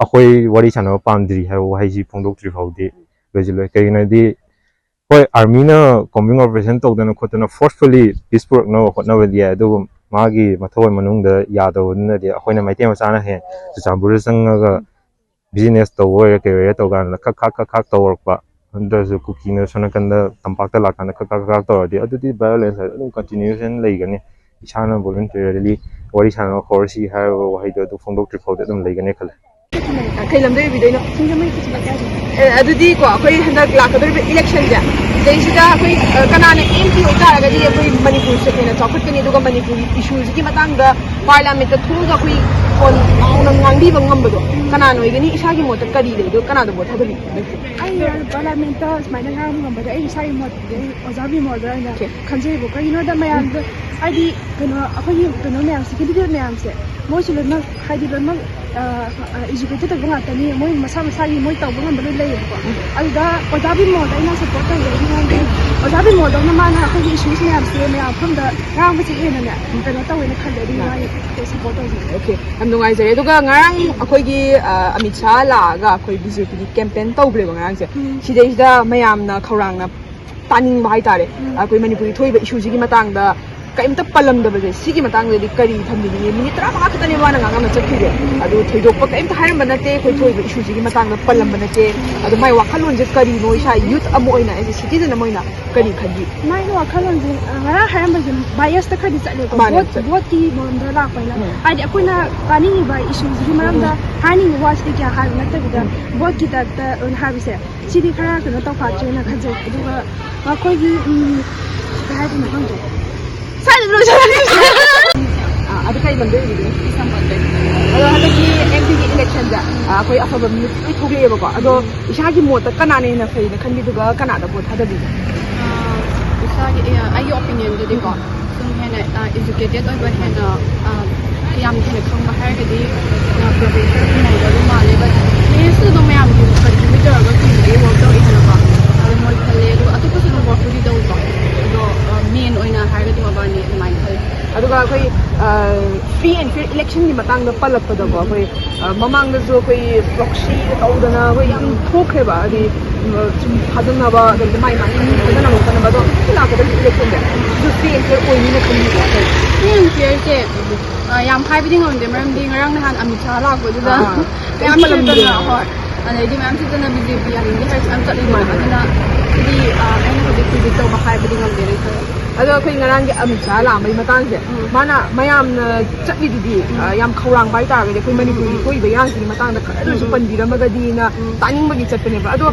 ꯑꯩꯈꯣꯏ ꯋꯥꯔꯤ ꯁꯥꯟꯅꯕ ꯄꯥꯝꯗ꯭ꯔꯤ ꯍꯥꯏꯕ ꯋꯥꯍꯩꯁꯤ ꯐꯣꯡꯗꯣꯛꯇ꯭ꯔꯤ ꯐꯥꯎꯗꯤ ꯂꯣꯏꯁꯤꯜꯂꯣꯏ꯫ ꯀꯩꯒꯤꯅꯣꯗꯤ, ꯍꯣꯏ, ꯑꯥꯔꯃꯤꯅ ꯀꯣꯝꯕꯤꯡ ꯑꯣꯄꯔꯦꯁꯟ ꯇꯧꯗꯅ ꯈꯣꯠꯇꯅ ꯐꯣꯔꯁꯐꯨꯜꯂꯤ ꯄꯤꯁ ꯄꯨꯔꯛꯅꯕ ꯍꯣꯠꯅꯕꯗꯤ ꯌꯥꯏ, ꯑꯗꯨꯕꯨ ꯃꯥꯒꯤ ꯃꯊꯧ ꯃꯅꯨꯡꯗ ꯌꯥꯗꯕꯗꯨꯅꯗꯤ ꯑꯩꯈꯣꯏꯅ ꯃꯩꯇꯩ ꯃꯆꯥꯅ ꯍꯦꯛ ꯆꯨꯔꯆꯥꯟꯄꯨꯔꯗ ꯆꯪꯉꯒ ꯕꯤꯖꯤꯅꯦꯁ ꯇꯧꯕ ꯑꯣꯏꯔꯦ, ꯀꯩ ꯑꯣꯏꯔꯦ ꯇꯧ ꯀꯥꯟꯗ ꯈꯛ ꯈꯥꯛ ꯈꯛ ꯈꯥꯛ ꯇꯧꯔꯛꯄ, ꯅꯠꯇ꯭ꯔꯁꯨ ꯀꯨꯀꯤꯅ ꯁꯣꯝ ꯅꯥꯀꯟꯗ ꯇꯝꯄꯥꯛꯇ ꯂꯥꯛꯀꯥꯟꯗ ꯈꯛ ꯈꯥꯛ ꯈꯛ ꯈꯥꯛ ꯇꯧꯔꯗꯤ, ꯑꯗꯨꯗꯤ ꯚꯥꯏꯑꯣꯂꯦꯟꯁ ꯍꯥꯏꯗꯣ ꯑꯗꯨꯝ ꯀꯟꯇꯤꯅ꯭ꯌꯨꯁꯟ ꯂꯩꯒꯅꯤ꯫ ꯏꯁꯥꯅ ꯚꯣꯂꯨꯟꯇꯤꯌꯔꯂꯤ ꯋꯥꯔꯤ ꯁꯥꯟꯅꯕ ꯍꯧꯔꯁꯤ ꯍꯥꯏꯕ ꯋꯥꯍꯩꯗꯣ ꯑꯗꯨ ꯐꯣꯡꯗꯣꯛꯇ꯭ꯔꯤ ꯐꯥꯎꯗꯤ ꯑꯗꯨꯝ ꯂꯩꯒꯅꯤ ꯈꯜꯂꯦ꯫ ꯀꯩ ꯂꯝꯗ ꯑꯣꯏꯕꯤꯗꯣꯏꯅꯣ? ꯑꯦ, ꯑꯗꯨꯗꯤꯀꯣ, ꯑꯩꯈꯣꯏ ꯍꯟꯗꯛ ꯂꯥꯛꯀꯗꯧꯔꯤꯕ ꯏꯂꯦꯛꯁꯟꯁꯦ, ꯁꯤꯗꯩꯁꯤꯗ ꯑꯩꯈꯣꯏ, ꯑ, ꯀꯅꯥꯅ ꯑꯦꯝ ꯄꯤ ꯑꯣꯏꯇꯥꯔꯒꯗꯤ ꯑꯩꯈꯣꯏ ꯃꯅꯤꯄꯨꯔꯁꯦ ꯍꯦꯟꯅ ꯆꯥꯎꯈꯠꯀꯅꯤ, ꯑꯗꯨꯒ ꯃꯅꯤꯄꯨꯔꯒꯤ ꯏꯁꯨꯁꯤꯒꯤ ꯃꯇꯥꯡꯗ ꯄꯥꯔꯂꯤꯌꯥꯃꯦꯟꯠꯇ ꯊꯣꯛꯑꯒ ꯑꯩꯈꯣꯏ ꯀꯣꯟ ꯂꯥꯎꯅ ꯉꯥꯡꯕꯤꯕ ꯉꯝꯕꯗꯣ ꯀꯅꯥꯅ ꯑꯣꯏꯒꯅꯤ? ꯏꯁꯥꯒꯤ ꯃꯣꯠꯇ ꯀꯔꯤ ꯂꯩ? ꯑꯗꯣ ꯀꯅꯥꯗ ꯚꯣꯠ ꯊꯥꯗꯕꯤꯒꯦ? ꯑꯩ ꯄꯥꯔꯂꯤꯌꯥꯃꯦꯟꯠꯇ ꯁꯨꯃꯥꯏꯅ ꯉꯥꯡꯕ ꯉꯝꯕꯗ ꯑꯩ ꯏꯁꯥꯒꯤ ꯃꯣꯠꯇꯗꯤ ꯑꯩ ꯑꯣꯖꯥ ꯕꯤꯃꯣꯜꯗ ꯑꯣꯏꯅ ꯈꯟꯖꯩꯕ꯫ ꯀꯩꯒꯤꯅꯣꯗ ꯃꯌꯥꯝꯗ ꯍꯥꯏꯗꯤ ꯀꯩꯅꯣ ꯑꯩꯈꯣꯏꯒꯤ ꯀꯩꯅꯣ ꯃꯌꯥꯝꯁꯦ, ꯀꯦꯟꯗꯤꯗꯦꯠ ꯃꯌꯥꯝꯁꯦ ꯃꯣꯏꯁꯨ ꯂꯣꯏꯅꯃꯛ ꯍꯥꯏꯗꯤ ꯂꯣꯏꯅꯃꯛ ꯑꯦꯖꯨꯀꯦꯇꯦꯠ ꯑꯣꯏꯕ ꯉꯥꯛꯇꯅꯤ, ꯃꯣꯏ ꯃꯁꯥ ꯃꯁꯥꯒꯤ ꯃꯣꯏ ꯇꯧꯕ ꯉꯝꯕ ꯂꯣꯏ ꯂꯩꯌꯦꯕꯀꯣ꯫ ꯑꯗꯨꯗ ꯑꯣꯖꯥ ꯕꯤꯃꯣꯜꯗ ꯑꯩꯅ ꯁꯞꯄꯣꯔꯠ ꯇꯧꯖꯩ꯫ ꯑꯗꯨ ꯃꯔꯝꯗꯤ ꯑꯣꯖꯥ ꯕꯤꯃꯣꯜꯗꯧꯅ ꯃꯥꯅ ꯑꯩꯈꯣꯏꯒꯤ ꯏꯁꯨꯁ ꯃꯌꯥꯝꯁꯦ ꯃꯌꯥꯝ ꯃꯐꯝꯗ ꯉꯥꯡꯕꯁꯦ ꯍꯦꯟꯅꯅꯦ ꯀꯩꯅꯣ ꯇꯧꯋꯦꯅ ꯈꯜꯂꯦ꯫ ꯑꯗꯨꯒꯤ ꯃꯥꯒꯤ ꯁꯞꯄꯣꯔꯠ ꯇꯧꯖꯩ꯫ ꯑꯣꯀꯦ, ꯌꯥꯝ ꯅꯨꯡꯉꯥꯏꯖꯔꯦ꯫ ꯑꯗꯨꯒ ꯉꯔꯥꯡ ꯑꯩꯈꯣꯏꯒꯤ, ꯑ, ꯑꯃꯤꯠ ꯁꯥꯍ ꯂꯥꯛꯑꯒ ꯑꯩꯈꯣꯏ ꯕꯤ ꯖꯦ ꯄꯤꯒꯤ ꯀꯦꯝꯄꯦꯟ ꯇꯧꯕꯅꯦꯕ ꯉꯔꯥꯡꯁꯦ꯫ ꯎꯝ꯫ ꯁꯤꯗꯩꯁꯤꯗ ꯃꯌꯥꯝꯅ ꯈꯧꯔꯥꯡꯅ ꯇꯥꯅꯤꯡꯕ ꯍꯥꯏꯇꯥꯔꯦ꯫ ꯎꯝ꯫ ꯑꯩꯈꯣꯏ ꯃꯅꯤꯄꯨꯔꯒꯤ ꯊꯣꯛꯏꯕ ꯏꯁꯨꯁꯤꯒꯤ ꯃꯇꯥꯡꯗ ꯀꯔꯤꯝꯇ ꯄꯜꯂꯝꯗꯕꯁꯦ, ꯁꯤꯒꯤ ꯃꯇꯥꯡꯗꯗꯤ ꯀꯔꯤ ꯊꯝꯕꯤꯅꯤꯡꯉꯤ? ꯃꯤꯅꯤꯠ ꯇꯔꯥꯃꯉꯥ ꯈꯛꯇꯅꯦ ꯃꯥꯅ ꯉꯥꯡꯉꯝꯕ ꯆꯠꯈ꯭ꯔꯤꯁꯦ꯫ ꯑꯗꯨ ꯊꯣꯏꯗꯣꯛꯄ ꯀꯔꯤꯝꯇ ꯍꯥꯏꯔꯝꯕ ꯅꯠꯇꯦ ꯑꯩꯈꯣꯏ ꯊꯣꯛꯏꯕ ꯏꯁꯨꯁꯤꯒꯤ ꯃꯇꯥꯡꯗ ꯄꯜꯂꯝꯕ ꯅꯠꯇꯦ꯫ ꯑꯗꯣ ꯃꯥꯏ ꯋꯥꯈꯜꯂꯣꯟꯁꯦ ꯀꯔꯤꯅꯣ? ꯏꯁꯥ ꯌꯨꯠ ꯑꯃ ꯑꯣꯏꯅ, ꯑꯩꯁꯦ ꯁꯤꯇꯤꯖꯟ ꯑꯃ ꯑꯣꯏꯅ ꯀꯔꯤ ꯈꯟꯕꯤ? ꯃꯥꯒꯤ ꯋꯥꯈꯜꯂꯣꯟꯁꯦ, ꯑ, ꯉꯔꯥꯡ ꯍꯥꯏꯔꯝꯕꯁꯦ ꯕꯥꯏꯁꯇ ꯈꯔꯗꯤ ꯆꯠꯂꯦꯀꯣ꯫ ꯃꯥꯅꯦ, ꯚꯣꯠ, ꯆꯠꯂꯦ꯫ ꯚꯣꯠꯀꯤ ꯃꯔꯝꯗ ꯂꯥꯛꯄꯅꯤꯅ꯫ ꯎꯝ꯫ ꯍꯥꯏꯗꯤ ꯑꯩꯈꯣꯏꯅ ꯀꯥꯅꯤꯡꯉꯤꯕ ꯏꯁꯨꯁꯤꯒꯤ ꯃꯔꯝꯗ ꯎꯝ꯫ ꯍꯥꯏꯅꯤꯡꯕ ꯋꯥꯁꯤꯗꯤ ꯀꯌꯥ ꯍꯥꯏꯕ ꯅꯠꯇꯕꯤꯗ ꯎꯝ꯫ ꯚꯣꯠꯀꯤ ꯇꯥꯏꯞꯇ ꯑꯣꯏꯅ ꯍꯥꯏꯕꯁꯦ ꯁꯤꯗꯤ ꯈꯔ ꯀꯩꯅꯣ ꯇꯧꯐꯥꯠꯇ꯭ꯔꯦꯅ ꯈꯟꯖꯩ꯫ ꯑꯗꯨꯒ ꯃꯈꯣꯏꯒꯤ, ꯎꯝ, ꯀꯩ ꯍꯥꯏꯗꯣꯏꯅꯣ ꯈꯪꯗ꯭ꯔꯦ꯫ ꯁ꯭ꯋꯥꯏꯗ ꯂꯣꯏꯁꯤꯜꯂꯁꯤ꯫ ꯑꯥ, ꯑꯗꯨ ꯀꯩ ꯂꯝꯗꯩ ꯑꯣꯏꯕꯤꯗꯣꯏꯅꯣ? ꯀꯩꯁꯥꯝꯄꯥꯠꯇꯩ꯫ ꯑꯗꯣ ꯍꯟꯗꯛꯀꯤ ꯑꯦꯝ ꯄꯤꯒꯤ ꯏꯂꯦꯛꯁꯟꯗ, ꯑꯥ, ꯑꯩꯈꯣꯏ ꯑꯐꯕ ꯃꯤ ꯂꯣꯏ ꯊꯣꯛꯂꯛꯑꯦꯕꯀꯣ꯫ ꯑꯗꯣ ꯏꯁꯥꯒꯤ ꯃꯣꯠꯇ ꯀꯅꯥꯅ ꯍꯦꯟꯅ ꯐꯩꯅ ꯈꯟꯕꯤꯗꯨꯒ ꯀꯅꯥꯗ ꯚꯣꯠ ꯊꯥꯗꯕꯤꯒꯦ? ꯑꯥ, ꯏꯁꯥꯒꯤ, ꯑꯦ, ꯑꯩꯒꯤ ꯑꯣꯄꯤꯅꯤꯌꯟꯗꯗꯤꯀꯣ, ꯁꯨꯝ ꯍꯦꯟꯅ, ꯑ, ꯏꯖꯨꯀꯦꯇꯦꯠ ꯑꯣꯏꯕ, ꯍꯦꯟꯅ, ꯑ, ꯌꯥꯝ ꯍꯦꯟꯅ ꯈꯪꯕ ꯍꯥꯏꯔꯒꯗꯤ, ꯑ, ꯄ꯭ꯔꯣꯐꯦꯁꯔ ꯀꯨꯃꯥꯔ ꯑꯗꯨꯝ ꯃꯥꯜꯂꯦ꯫ But ꯃꯦꯟꯁꯇ ꯑꯗꯨꯝ ꯃꯌꯥꯝꯒꯤ ꯀꯟꯇ꯭ꯔꯤꯕ꯭ꯌꯨꯠ ꯇꯧꯔꯒ ꯀꯨꯏꯅꯗꯒꯤ ꯋꯥꯔꯛ ꯇꯧꯔꯛꯏꯗꯅꯀꯣ꯫ ꯑꯗꯣ ꯃꯣꯏ ꯈꯜꯂꯦ꯫ ꯑꯗꯨꯒ ꯑꯇꯣꯞꯄꯁꯨ ꯑꯗꯨꯝ ꯋꯥꯔꯛꯄꯨꯗꯤ ꯇꯧꯋꯤꯀꯣ꯫ ꯑꯗꯣ, ꯑ, ꯃꯦꯟ ꯑꯣꯏꯅ ꯍꯥꯏꯔꯒꯗꯤ ꯃꯕꯥꯅꯤ ꯑꯗꯨꯃꯥꯏꯅ ꯈꯜꯂꯦ꯫ ꯑꯗꯨꯒ ꯑꯩꯈꯣꯏ, ꯑ, ꯐ꯭ꯔꯤ ꯑꯦꯟ ꯐꯤꯌꯔ ꯏꯂꯦꯛꯁꯟꯒꯤ ꯃꯇꯥꯡꯗ ꯄꯜꯂꯛꯄꯗꯀꯣ, ꯑꯩꯈꯣꯏ, ꯑ, ꯃꯃꯥꯡꯗꯁꯨ ꯑꯩꯈꯣꯏ ꯄ꯭ꯔꯣꯛꯁꯤ ꯇꯧꯗꯅ ꯑꯩꯈꯣꯏ ꯌꯥꯝ ꯊꯣꯛꯈ꯭ꯔꯦꯕ꯫ ꯍꯥꯏꯗꯤ, ꯎꯝ, ꯁꯨꯝ ꯊꯥꯖꯅꯕ, ꯑꯗꯩꯗꯤ ꯃꯥꯏ ꯃꯥꯏ ꯊꯥꯖꯅꯕ ꯈꯣꯠꯅꯕ꯫ ꯑꯗꯣ ꯍꯧꯖꯤꯛ ꯂꯥꯛꯀꯗꯧꯔꯤꯕ ꯏꯂꯦꯛꯁꯟꯁꯦ ꯁꯤꯁꯨ ꯐ꯭ꯔꯤ ꯑꯦꯟ ꯐꯤꯌꯔ ꯑꯣꯏꯅꯤꯅ ꯈꯟꯕꯤꯕ꯭ꯔꯥ? ꯐ꯭ꯔꯤ ꯑꯦꯟ ꯐꯤꯌꯔꯁꯦ, ꯑ, ꯌꯥꯝ ꯍꯥꯏꯕꯗꯤ ꯉꯝꯗꯦ, ꯃꯔꯝꯗꯤ ꯉꯔꯥꯡ ꯅꯍꯥꯟ ꯑꯃꯤꯠ ꯁꯥꯍ ꯂꯥꯛꯄꯗꯨꯗ ꯑꯥ, ꯃꯌꯥꯝ ꯀꯩꯝ ꯊꯦꯠꯇꯅ, ꯄꯜꯂꯝꯗꯦ꯫ ꯍꯣꯏ, ꯑꯗꯩꯗꯤ ꯃꯌꯥꯝ ꯊꯦꯠꯇꯅ ꯕꯤ ꯖꯦ ꯄꯤ ꯌꯥꯅꯤꯡꯗꯦ ꯍꯥꯏꯔꯁꯨ ꯌꯥꯝ ꯆꯠꯂꯤꯗꯅ꯫ ꯃꯥꯅꯦ꯫ ꯑꯗꯨꯅ ꯁꯤꯗꯤ, ꯑ, ꯑꯩꯅ ꯍꯧꯖꯤꯛ ꯄ꯭ꯔꯤꯗꯤꯛ ꯇꯧꯕ ꯍꯥꯏꯕꯗꯤ ꯉꯝꯗꯦꯅ ꯈꯜꯂꯦ꯫ ꯑꯗꯣ ꯑꯩꯈꯣꯏ ꯉꯔꯥꯡꯒꯤ ꯑꯃꯤꯠ ꯁꯥꯍ ꯂꯥꯛꯑꯝꯕꯒꯤ ꯃꯇꯥꯡꯁꯦ, ꯃꯥꯅ ꯃꯌꯥꯝꯅ ꯆꯠꯂꯤꯗꯨꯗꯤ, ꯑ, ꯌꯥꯝ ꯈꯧꯔꯥꯡꯕ ꯍꯥꯏꯇꯥꯔꯒꯗꯤ ꯑꯩꯈꯣꯏ ꯃꯅꯤꯄꯨꯔꯒꯤ ꯊꯣꯛꯏꯕ ꯏꯔꯥꯡꯁꯤꯒꯤ ꯃꯇꯥꯡꯗ ꯈꯔꯗ ꯑꯣꯏꯔꯁꯨ ꯄꯟꯕꯤꯔꯝꯃꯒꯗꯤꯅ ꯇꯥꯅꯤꯡꯕꯒꯤ ꯆꯠꯄꯅꯦꯕ꯫ ꯑꯗꯣ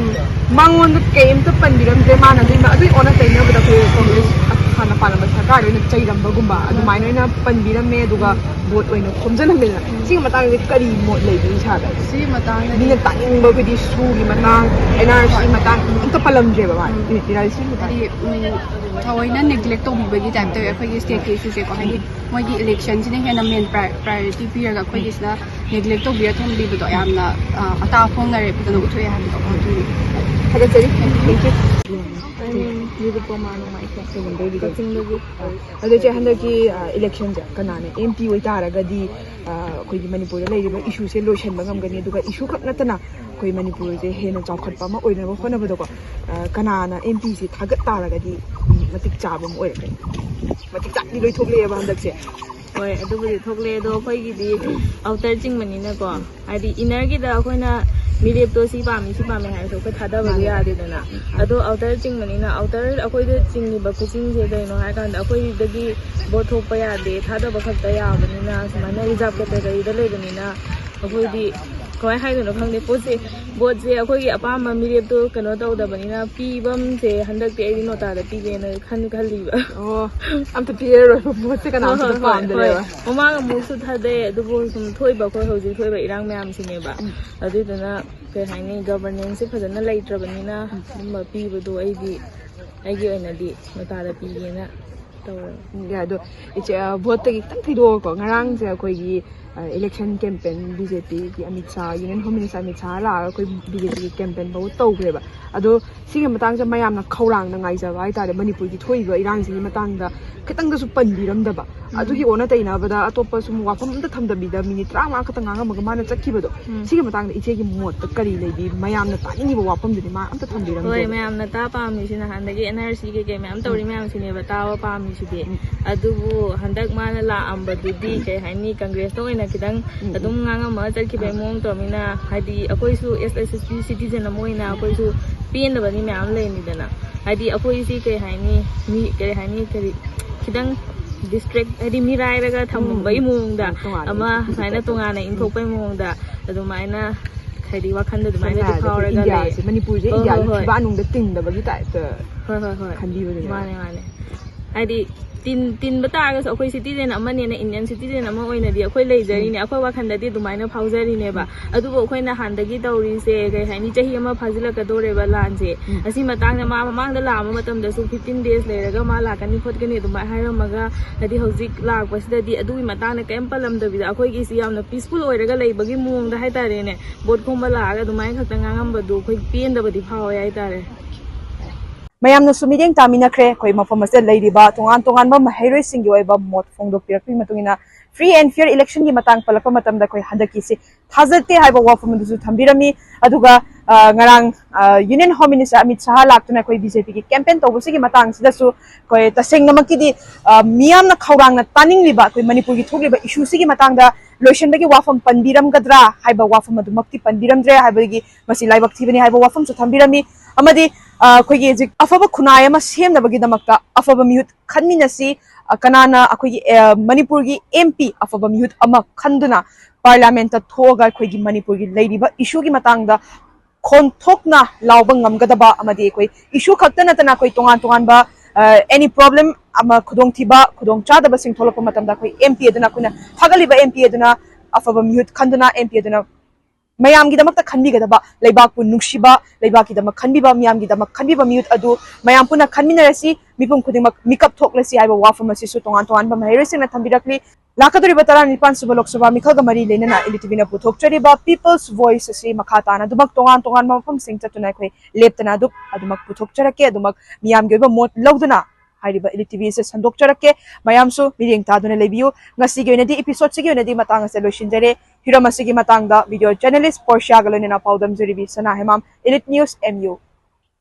ꯃꯉꯣꯟꯗ ꯀꯩꯝꯇ ꯄꯟꯕꯤꯔꯝꯗ꯭ꯔꯦ꯫ ꯃꯥꯅ ꯑꯗꯨꯒꯤ, ꯑꯗꯨꯒꯤ ꯑꯣꯟꯅ ꯇꯩꯅꯕꯗ ꯑꯩꯈꯣꯏ ꯀꯣꯡꯒ꯭ꯔꯦꯁ ꯍꯥꯟꯅ ꯄꯥꯜꯂꯝꯕ ꯁꯔꯀꯥꯔꯗ ꯑꯣꯏꯅ ꯆꯩꯔꯝꯕꯒꯨꯝꯕ ꯑꯗꯨꯃꯥꯏꯅ ꯑꯣꯏꯅ ꯄꯟꯕꯤꯔꯝꯃꯦ꯫ ꯑꯗꯨꯒ ꯚꯣꯠ ꯑꯣꯏꯅ ꯈꯣꯝꯖꯤꯜꯂꯝꯃꯦꯗꯅ꯫ ꯁꯤꯒꯤ ꯃꯇꯥꯡꯗ ꯀꯔꯤ ꯃꯣꯠ ꯂꯩꯒꯦ ꯏꯁꯥꯗ? ꯁꯤꯒꯤ ꯃꯇꯥꯡꯗꯗꯤ ꯃꯤꯅ ꯇꯥꯅꯤꯡꯕ ꯑꯩꯈꯣꯏꯗꯤ ꯁꯨꯒꯤ ꯃꯇꯥꯡ, ꯑꯦꯟ ꯑꯥꯔ ꯁꯤꯒꯤ ꯃꯇꯥꯡ ꯑꯝꯇ ꯄꯜꯂꯝꯗ꯭ꯔꯦꯕ ꯃꯥꯅ꯫ ꯎꯝ, ꯏꯔꯥ, ꯁꯤꯒꯤ ꯃꯇꯥꯡ꯫ ꯍꯥꯏꯗꯤ, ꯎꯝ, ꯊꯑꯣꯏꯅ ꯅꯦꯒ꯭ꯂꯦꯛ ꯇꯧꯕꯤꯕꯒꯤ ꯇꯥꯏꯞ ꯇꯧꯋꯦ ꯑꯩꯈꯣꯏꯒꯤ ꯁ꯭ꯇꯦꯠꯀꯤ ꯏꯁꯨꯁꯦꯀꯣ꯫ ꯍꯥꯏꯗꯤ ꯃꯣꯏꯒꯤ ꯏꯂꯦꯛꯁꯟꯁꯤꯅ ꯍꯦꯟꯅ ꯃꯦꯟ ꯄ꯭ꯔꯥꯏꯑꯣꯔꯤꯇꯤ ꯄꯤꯔꯒ ꯑꯩꯈꯣꯏꯒꯤꯁꯤꯅ ꯅꯦꯒ꯭ꯂꯦꯛ ꯇꯧꯕꯤꯔ ꯊꯝꯕꯤꯕꯗꯣ ꯌꯥꯝꯅ, ꯑ, ꯑꯇꯥ ꯐꯣꯡꯅꯔꯦ, ꯐꯖꯅ ꯎꯠꯊꯣꯛꯑꯦ ꯍꯥꯏꯕꯗꯣ ꯑꯗꯨꯅꯤ꯫ ꯊꯥꯒꯠꯆꯔꯤ꯫ Thank you. ꯅꯤꯔꯨꯄꯃꯥ ꯅꯣꯡꯃꯥꯏꯊꯦꯝ꯫ ꯀꯛꯆꯤꯡꯗꯒꯤ꯫ ꯑꯗꯣ ꯏꯆꯦ, ꯍꯟꯗꯛꯀꯤ, ꯑ, ꯏꯂꯦꯛꯁꯟꯁꯦ ꯀꯅꯥꯅ ꯑꯦꯝ ꯄꯤ ꯑꯣꯏꯇꯥꯔꯒꯗꯤ, ꯑ, ꯑꯩꯈꯣꯏꯒꯤ ꯃꯅꯤꯄꯨꯔꯗ ꯂꯩꯔꯤꯕ ꯏꯁꯨꯁꯦ ꯂꯣꯏꯁꯤꯟꯕ ꯉꯝꯒꯅꯤ? ꯑꯗꯨꯒ ꯏꯁꯨ ꯈꯛ ꯅꯠꯇꯅ ꯑꯩꯈꯣꯏ ꯃꯅꯤꯄꯨꯔꯁꯦ ꯍꯦꯟꯅ ꯆꯥꯎꯈꯠꯄ ꯑꯃ ꯑꯣꯏꯅꯕ ꯍꯣꯠꯅꯕꯗꯀꯣ, ꯑ, ꯀꯅꯥꯅ ꯑꯦꯝ ꯄꯤꯁꯤ ꯊꯥꯒꯠ ꯇꯥꯔꯒꯗꯤ, ꯎꯝ, ꯃꯇꯤꯛ ꯆꯥꯕ ꯑꯃ ꯑꯣꯏꯔꯛꯀꯅꯤ? ꯃꯇꯤꯛ ꯆꯥꯕꯗꯤ ꯂꯣꯏ ꯊꯣꯛꯂꯛꯑꯦꯕ ꯍꯟꯗꯛꯁꯦ꯫ ꯍꯣꯏ, ꯑꯗꯨꯕꯨꯗꯤ ꯊꯣꯛꯂꯛꯑꯦ, ꯑꯗꯣ ꯑꯩꯈꯣꯏꯒꯤꯗꯤ ꯑꯥꯎꯇꯔ ꯆꯤꯡꯕꯅꯤꯅꯀꯣ, ꯍꯥꯏꯗꯤ ꯏꯅꯔꯒꯤꯗ ꯑꯩꯈꯣꯏꯅ ꯃꯤꯔꯦꯞꯇꯣ ꯁꯤ ꯄꯥꯝꯃꯤ, ꯁꯤ ꯄꯥꯝꯃꯤ ꯍꯥꯏꯔꯁꯨ ꯑꯩꯈꯣꯏ ꯊꯥꯗꯕꯗꯤ ꯃꯥꯅꯦ꯫ ꯌꯥꯗꯦꯗꯅ꯫ ꯑꯗꯣ ꯑꯥꯎꯇꯔ ꯆꯤꯡꯕꯅꯤꯅ, ꯑꯥꯎꯇꯔ ꯑꯩꯈꯣꯏꯗ ꯆꯤꯡꯉꯤꯕ ꯈꯨꯆꯤꯡꯁꯦ ꯀꯩꯅꯣ ꯍꯥꯏꯔꯀꯥꯟꯗ ꯑꯩꯈꯣꯏꯗꯒꯤ ꯚꯣꯠ ꯊꯣꯛꯄ ꯌꯥꯗꯦ, ꯊꯥꯗꯕ ꯈꯛꯇ ꯌꯥꯕꯅꯤꯅ ꯁꯨꯃꯥꯏꯅ ꯔꯤꯖꯥꯕ ꯀꯦꯇꯦꯒꯣꯔꯤꯗ ꯂꯩꯕꯅꯤꯅ ꯑꯩꯈꯣꯏꯗꯤ ꯀꯃꯥꯏꯅ ꯍꯥꯏꯗꯣꯏꯅꯣ ꯈꯪꯗꯦ꯫ ꯄꯣꯠꯁꯦ, ꯚꯣꯠꯁꯦ ꯑꯩꯈꯣꯏꯒꯤ ꯑꯄꯥꯝꯕ ꯃꯤꯔꯦꯞꯇꯣ ꯀꯩꯅꯣ ꯇꯧꯗꯕꯅꯤꯅ ꯄꯤꯕꯝꯁꯦ ꯍꯟꯗꯛꯇꯤ ꯑꯩꯗꯤ ꯅꯣꯇꯥꯗ ꯄꯤꯒꯦꯅ ꯈꯟ ꯈꯜꯂꯤꯕ꯫ ꯑꯣ, ꯑꯝꯇ ꯄꯤꯔꯔꯣꯏꯕ ꯚꯣꯠꯁꯦ ꯀꯅꯥꯝꯇ ꯍꯣꯏ, ꯍꯣꯏ, ꯍꯣꯏ, ꯄꯥꯝꯗ꯭ꯔꯦꯕ꯫ ꯍꯣꯏ꯫ ꯃꯃꯥꯡ ꯑꯃꯨꯛꯁꯨ ꯊꯥꯗꯩ, ꯑꯗꯨꯕꯨ ꯁꯨꯝ ꯊꯣꯛꯏꯕ ꯑꯩꯈꯣꯏ ꯍꯧꯖꯤꯛ ꯊꯣꯛꯏꯕ ꯏꯔꯥꯡ ꯃꯌꯥꯝꯁꯤꯅꯦꯕ꯫ ꯎꯝ꯫ ꯑꯗꯨꯗꯨꯅ ꯀꯩ ꯍꯥꯏꯅꯤ, ꯒꯚꯔꯅꯦꯟꯁꯁꯦ ꯐꯖꯅ ꯂꯩꯇ꯭ꯔꯕꯅꯤꯅ ꯑꯗꯨꯝꯕ ꯄꯤꯕꯗꯣ ꯑꯩꯗꯤ, ꯑꯩꯒꯤ ꯑꯣꯏꯅꯗꯤ ꯅꯣꯇꯥꯗ ꯄꯤꯒꯦꯅ ꯇꯧꯔꯦ꯫ ꯎꯝ, ꯌꯥꯏ꯫ ꯑꯗꯣ ꯏꯆꯦ, ꯑ, ꯚꯣꯠꯇꯒꯤ ꯈꯤꯇꯪ ꯊꯩꯗꯣꯛꯑꯒꯀꯣ, ꯉꯔꯥꯡꯁꯦ ꯑꯩꯈꯣꯏꯒꯤ, ꯑ, ꯏꯂꯦꯛꯁꯟ ꯀꯦꯝꯄꯦꯟ ꯕꯤ ꯖꯦ ꯄꯤꯒꯤ Amit Shah, union home minister Amit Shah ꯂꯥꯛꯑꯒ ꯑꯩꯈꯣꯏ ꯕꯤ ꯖꯦ ꯄꯤꯒꯤ ꯀꯦꯝꯄꯦꯟ ꯐꯥꯎꯕ ꯇꯧꯈ꯭ꯔꯦꯕ꯫ ꯑꯗꯣ ꯁꯤꯒꯤ ꯃꯇꯥꯡꯁꯦ ꯃꯌꯥꯝꯅ ꯈꯧꯔꯥꯡꯅ ꯉꯥꯏꯖꯕ ꯍꯥꯏꯇꯥꯔꯦ, ꯃꯅꯤꯄꯨꯔꯒꯤ ꯊꯣꯛꯏꯕ ꯏꯔꯥꯡꯁꯤꯒꯤ ꯃꯇꯥꯡꯗ ꯈꯤꯇꯪꯗꯁꯨ ꯄꯟꯕꯤꯔꯝꯗꯕ꯫ ꯎꯝ꯫ ꯑꯗꯨꯒꯤ ꯑꯣꯟꯅ ꯇꯩꯅꯕꯗ ꯑꯇꯣꯞꯄ ꯁꯨꯝ ꯋꯥꯐꯝ ꯑꯝꯇ ꯊꯝꯗꯕꯤꯗ ꯃꯤꯅꯤꯠ ꯇꯔꯥꯃꯉꯥ ꯈꯛꯇ ꯉꯥꯡꯉꯝꯃꯒ ꯃꯥꯅ ꯆꯠꯈꯤꯕꯗꯣ, ꯎꯝ꯫ ꯁꯤꯒꯤ ꯃꯇꯥꯡꯗ ꯏꯆꯦꯒꯤ ꯃꯣꯠꯇ ꯀꯔꯤ ꯂꯩꯕꯤ? ꯃꯌꯥꯝꯅ ꯇꯥꯅꯤꯡꯉꯤꯕ ꯋꯥꯐꯝꯗꯨꯗꯤ ꯃꯥ ꯑꯝꯇ ꯊꯝꯕꯤꯔꯝꯗꯦ꯫ ꯍꯣꯏ, ꯃꯌꯥꯝꯅ ꯇꯥ ꯄꯥꯝꯃꯤꯁꯤ ꯅꯍꯥꯟꯗꯒꯤ ꯑꯦꯟ ꯑꯥꯔ ꯁꯤ ꯀꯩꯀꯩ ꯃꯌꯥꯝ ꯇꯧꯔꯤ ꯎꯝ꯫ ꯃꯌꯥꯝꯁꯤꯅꯦꯕ ꯇꯥꯕ ꯄꯥꯝꯃꯤꯁꯤꯗꯤ꯫ ꯎꯝ꯫ ꯑꯗꯨꯕꯨ ꯍꯟꯗꯛ ꯃꯥꯅ ꯂꯥꯛꯑꯝꯕꯗꯨꯗꯤ ꯀꯩ ꯍꯥꯏꯅꯤ, ꯀꯪꯒ꯭ꯔꯦꯁꯇ ꯑꯣꯏꯅ ꯈꯤꯇꯪ ꯎꯝ, ꯎꯝ꯫ ꯑꯗꯨꯝ ꯉꯥꯡꯉꯝꯃꯒ ꯆꯠꯈꯤꯕꯒꯤ ꯑꯥ꯫ ꯃꯑꯣꯡ ꯇꯧꯔꯃꯤꯅ, ꯍꯥꯏꯗꯤ ꯑꯩꯈꯣꯏꯁꯨ ꯑꯦꯁ ꯑꯦꯁ ꯁꯤ ꯁꯤꯇꯤꯖꯟ ꯑꯃ ꯑꯣꯏꯅ ꯑꯩꯈꯣꯏꯁꯨ ꯄꯦꯟꯗꯕꯗꯤ ꯃꯌꯥꯝ ꯂꯩꯅꯤꯗꯅ꯫ ꯍꯥꯏꯗꯤ ꯑꯩꯈꯣꯏꯁꯤ ꯀꯩ ꯍꯥꯏꯅꯤ, ꯃꯤ ꯀꯩ ꯍꯥꯏꯅꯤ, ꯀꯔꯤ, ꯈꯤꯇꯪ ꯗꯤꯁꯇ꯭ꯔꯦꯛ, ꯍꯥꯏꯗꯤ ꯃꯤꯔꯥꯏꯔꯒ ꯊꯝꯕꯒꯤ ꯃꯑꯣꯡꯗ ꯎꯝ, ꯇꯣꯉꯥꯟꯅ ꯑꯃ ꯏꯟꯊꯣꯛꯄꯒꯤ ꯁꯨꯃꯥꯏꯅ type ꯇ꯫ ꯇꯣꯉꯥꯟꯅ ꯎꯝ꯫ ꯏꯟꯊꯣꯛꯄꯒꯤ ꯃꯑꯣꯡꯗ ꯑꯗꯨꯃꯥꯏꯅ, ꯍꯥꯏꯗꯤ ꯋꯥꯈꯟꯗ ꯁꯝꯅ ꯑꯗꯨꯃꯥꯏꯅꯗꯤ ꯍꯥꯏꯔꯕꯗ ꯑꯩꯈꯣꯏ ꯐꯥꯎꯔꯒ ꯂꯩ꯫ ꯏꯟꯗꯤꯌꯥꯁꯦ, ꯃꯅꯤꯄꯨꯔꯁꯦ ꯍꯣꯏ, ꯏꯟꯗꯤꯌꯥꯒꯤ ꯍꯣꯏ, ꯍꯣꯏ꯫ ꯐꯤꯕꯥꯛꯅꯨꯡꯗ ꯇꯤꯡꯗꯕꯒꯤ type ꯇ ꯍꯣꯏ, ꯍꯣꯏ, ꯍꯣꯏ꯫ ꯈꯟꯕꯤꯕꯗꯨꯅꯦꯕ꯫ ꯃꯥꯅꯦ, ꯃꯥꯅꯦ꯫ ꯍꯥꯏꯗꯤ ꯇꯤꯟ-, ꯇꯤꯟꯕ ꯇꯥꯔꯒꯁꯨ ꯑꯩꯈꯣꯏ citizen ꯑꯃꯅꯦꯅ, Indian citizen ꯑꯃ ꯑꯣꯏꯅꯗꯤ ꯑꯩꯈꯣꯏ ꯂꯩꯖꯔꯤꯅꯦ, ꯎꯝ꯫ ꯑꯩꯈꯣꯏ ꯋꯥꯈꯜꯗꯗꯤ ꯑꯗꯨꯃꯥꯏꯅ ꯐꯥꯎꯖꯔꯤꯅꯦꯕ꯫ ꯎꯝ꯫ ꯑꯗꯨꯕꯨ ꯑꯩꯈꯣꯏꯅ ꯍꯥꯟꯅꯗꯒꯤ ꯇꯧꯔꯤꯁꯦ, ꯀꯩ ꯍꯥꯏꯅꯤ, ꯆꯍꯤ ꯑꯃ ꯐꯥꯖꯤꯜꯂꯛꯀꯗꯧꯔꯦꯕ ꯂꯥꯟꯁꯦ꯫ ꯎꯝ꯫ ꯑꯁꯤ ꯃꯇꯥꯡꯗ ꯃꯥ ꯃꯃꯥꯡꯗ ꯂꯥꯛꯑꯝꯕ ꯃꯇꯝꯗꯁꯨ fifteen days ꯂꯩꯔꯒ ꯃꯥ ꯂꯥꯛꯀꯅꯤ ꯈꯣꯠꯀꯅꯤ ꯑꯗꯨꯃꯥꯏꯅ ꯍꯥꯏꯔꯝꯃꯒ, ꯍꯥꯏꯗꯤ ꯍꯧꯖꯤꯛ ꯂꯥꯛꯄꯁꯤꯗꯗꯤ ꯑꯗꯨꯒꯤ ꯃꯇꯥꯡꯗ ꯀꯔꯤꯝ ꯄꯜꯂꯝꯗꯕꯤꯗ ꯑꯩꯈꯣꯏꯒꯤꯁꯤ ꯌꯥꯝꯅ peaceful ꯑꯣꯏꯔꯒ ꯂꯩꯕꯒꯤ ꯃꯑꯣꯡꯗ ꯍꯥꯏꯇꯥꯔꯦꯅꯦ, vote ꯈꯣꯝꯕ ꯂꯥꯛꯑꯒ ꯑꯗꯨꯃꯥꯏꯅ ꯈꯛꯇ ꯉꯥꯡꯉꯝꯕꯗꯨ ꯑꯩꯈꯣꯏ ꯄꯦꯟꯗꯕꯗꯤ ꯐꯥꯎꯋꯦ ꯍꯥꯏꯇꯥꯔꯦ꯫ ꯃꯌꯥꯝꯅꯁꯨ ꯃꯤꯠꯌꯦꯡ ꯇꯥꯃꯤꯟꯅꯈ꯭ꯔꯦ꯫ ꯑꯩꯈꯣꯏ ꯃꯐꯝ ꯑꯁꯤꯗ ꯂꯩꯔꯤꯕ ꯇꯣꯉꯥꯟ ꯇꯣꯉꯥꯟꯕ ꯃꯍꯩꯔꯣꯏꯁꯤꯡꯒꯤ ꯑꯣꯏꯕ ꯃꯣꯠ ꯐꯣꯡꯗꯣꯛꯄꯤꯔꯛꯄꯒꯤ ꯃꯇꯨꯡ ꯏꯟꯅ, free and fair election ꯒꯤ ꯃꯇꯥꯡ ꯄꯜꯂꯛꯄ ꯃꯇꯝꯗ ꯑꯩꯈꯣꯏ ꯍꯟꯗꯛꯀꯤꯁꯤ ꯊꯥꯖꯗꯦ ꯍꯥꯏꯕ ꯋꯥꯐꯝ ꯑꯗꯨꯁꯨ ꯊꯝꯕꯤꯔꯝꯃꯤ꯫ ꯑꯗꯨꯒ, ꯑ, ꯉꯔꯥꯡ, ꯑ, Union Home Minister Amit Shah ꯂꯥꯛꯇꯨꯅ ꯑꯩꯈꯣꯏ BJP ꯒꯤ campaign ꯇꯧꯕꯁꯤꯒꯤ ꯃꯇꯥꯡꯁꯤꯗꯁꯨ ꯑꯩꯈꯣꯏ ꯇꯁꯦꯡꯅꯃꯛꯀꯤꯗꯤ, ꯑ, ꯃꯤꯌꯥꯝꯅ ꯈꯧꯔꯥꯡꯅ ꯇꯥꯅꯤꯡꯂꯤꯕ ꯑꯩꯈꯣꯏ ꯃꯅꯤꯄꯨꯔꯒꯤ ꯊꯣꯛꯂꯤꯕ issue ꯁꯤꯒꯤ ꯃꯇꯥꯡꯗ ꯂꯣꯏꯁꯤꯟꯕꯒꯤ ꯋꯥꯐꯝ ꯄꯟꯕꯤꯔꯝꯒꯗ꯭ꯔꯥ ꯍꯥꯏꯕ ꯋꯥꯐꯝ ꯑꯗꯨꯃꯛꯇꯤ ꯄꯟꯕꯤꯔꯝꯗ꯭ꯔꯦ ꯍꯥꯏꯕꯒꯤ ꯃꯁꯤ ꯂꯥꯏꯕꯛ ꯊꯤꯕꯅꯤ ꯍꯥꯏꯕ ꯋꯥꯐꯝꯁꯨ ꯊꯝꯕꯤꯔꯝꯃꯤ꯫ ꯑꯃꯗꯤ, ꯑ, ꯑꯩꯈꯣꯏꯒꯤ ꯍꯧꯖꯤꯛ ꯑꯐꯕ ꯈꯨꯟꯅꯥꯏ ꯑꯃ ꯁꯦꯝꯅꯕꯒꯤꯗꯃꯛꯇ ꯑꯐꯕ ꯃꯤꯍꯨꯠ ꯈꯟꯃꯤꯟꯅꯁꯤ, ꯑ, ꯀꯅꯥꯅ ꯑꯩꯈꯣꯏꯒꯤ, ꯑ, ꯃꯅꯤꯄꯨꯔꯒꯤ MP ꯑꯐꯕ ꯃꯤꯍꯨꯠ ꯑꯃ ꯈꯟꯗꯨꯅ Parliament ꯇ ꯊꯣꯛꯑꯒ ꯑꯩꯈꯣꯏꯒꯤ ꯃꯅꯤꯄꯨꯔꯒꯤ ꯂꯩꯔꯤꯕ issue ꯒꯤ ꯃꯇꯥꯡꯗ ꯈꯣꯟꯊꯣꯛꯅ ꯂꯥꯎꯕ ꯉꯝꯒꯗꯕ ꯑꯃꯗꯤ ꯑꯩꯈꯣꯏ issue ꯈꯛꯇ ꯅꯠꯇꯅ ꯑꯩꯈꯣꯏ ꯇꯣꯉꯥꯟ ꯇꯣꯉꯥꯟꯕ, ꯑ, any problem ꯑꯃ, ꯈꯨꯗꯣꯡꯊꯤꯕ, ꯈꯨꯗꯣꯡꯆꯥꯗꯕꯁꯤꯡ ꯊꯣꯛꯂꯛꯄ ꯃꯇꯝꯗ ꯑꯩꯈꯣꯏ MP ꯑꯗꯨꯅ, ꯑꯩꯈꯣꯏꯅ ꯊꯥꯒꯠꯂꯤꯕ MP ꯑꯗꯨꯅ ꯑꯐꯕ ꯃꯤꯍꯨꯠ ꯈꯟꯗꯨꯅ MP ꯑꯗꯨꯅ ꯃꯌꯥꯝꯒꯤꯗꯃꯛꯇ ꯈꯟꯕꯤꯒꯗꯕ, ꯂꯩꯕꯥꯛꯄꯨ ꯅꯨꯡꯁꯤꯕ, ꯂꯩꯕꯥꯛꯀꯤꯗꯃꯛ ꯈꯟꯕꯤꯕ, ꯃꯤꯌꯥꯝꯒꯤꯗꯃꯛ ꯈꯟꯕꯤꯕ ꯃꯤꯍꯨꯠ ꯑꯗꯨ ꯃꯌꯥꯝ ꯄꯨꯟꯅ ꯈꯟꯃꯤꯟꯅꯔꯁꯤ, ꯃꯤꯄꯨꯝ ꯈꯨꯗꯤꯡꯃꯛ ꯃꯤꯀꯞ ꯊꯣꯛꯂꯁꯤ ꯍꯥꯏꯕ ꯋꯥꯐꯝ ꯑꯁꯤꯁꯨ ꯇꯣꯉꯥꯟ ꯇꯣꯉꯥꯟꯕ ꯃꯍꯩꯔꯣꯏꯁꯤꯡꯅ ꯊꯝꯕꯤꯔꯛꯂꯤ꯫ ꯂꯥꯛꯀꯗꯧꯔꯤꯕ ꯇꯔꯥꯅꯤꯄꯥꯟ ꯁꯨꯕ ꯂꯣꯛ ꯁꯚꯥ ꯃꯤꯈꯜꯒ ꯃꯔꯤ ꯂꯩꯅꯅ Elite TV ꯅ ꯄꯨꯊꯣꯛꯆꯔꯤꯕ People's Voice ꯑꯁꯤ ꯃꯈꯥ ꯇꯥꯅ ꯑꯗꯨꯃꯛ ꯇꯣꯉꯥꯟ ꯇꯣꯉꯥꯟꯕ ꯃꯐꯝꯁꯤꯡ ꯆꯠꯇꯨꯅ ꯑꯩꯈꯣꯏ ꯂꯦꯞꯇꯅ ꯑꯗꯨꯝ ꯑꯗꯨꯃꯛ ꯄꯨꯊꯣꯛꯆꯔꯛꯀꯦ꯫ ꯑꯗꯨꯃꯛ ꯃꯤꯌꯥꯝꯒꯤ ꯑꯣꯏꯕ ꯃꯣꯠ ꯂꯧꯗꯨꯅ ꯍꯥꯏꯔꯤꯕ Elite TV ꯑꯁꯤ ꯁꯟꯗꯣꯛꯆꯔꯛꯀꯦ꯫ ꯃꯌꯥꯝꯁꯨ ꯃꯤꯠꯌꯦꯡ ꯇꯥꯗꯨꯅ ꯂꯩꯕꯤꯌꯨ꯫ ꯉꯁꯤꯒꯤ ꯑꯣꯏꯅꯗꯤ, episode ꯁꯤꯒꯤ ꯑꯣꯏꯅꯗꯤ ꯃꯇꯥꯡ ꯑꯁꯤꯗ ꯂꯣꯏꯁꯤꯟꯖꯔꯦ꯫ ꯍꯤꯔꯝ ꯑꯁꯤꯒꯤ ꯃꯇꯥꯡꯗ video journalist Portia ꯒ ꯂꯣꯏꯅꯅ ꯄꯥꯎꯗꯝꯖꯔꯤꯕꯤ ꯁꯅꯥ ꯍꯦꯃꯥꯝ, Elite News, MU꯫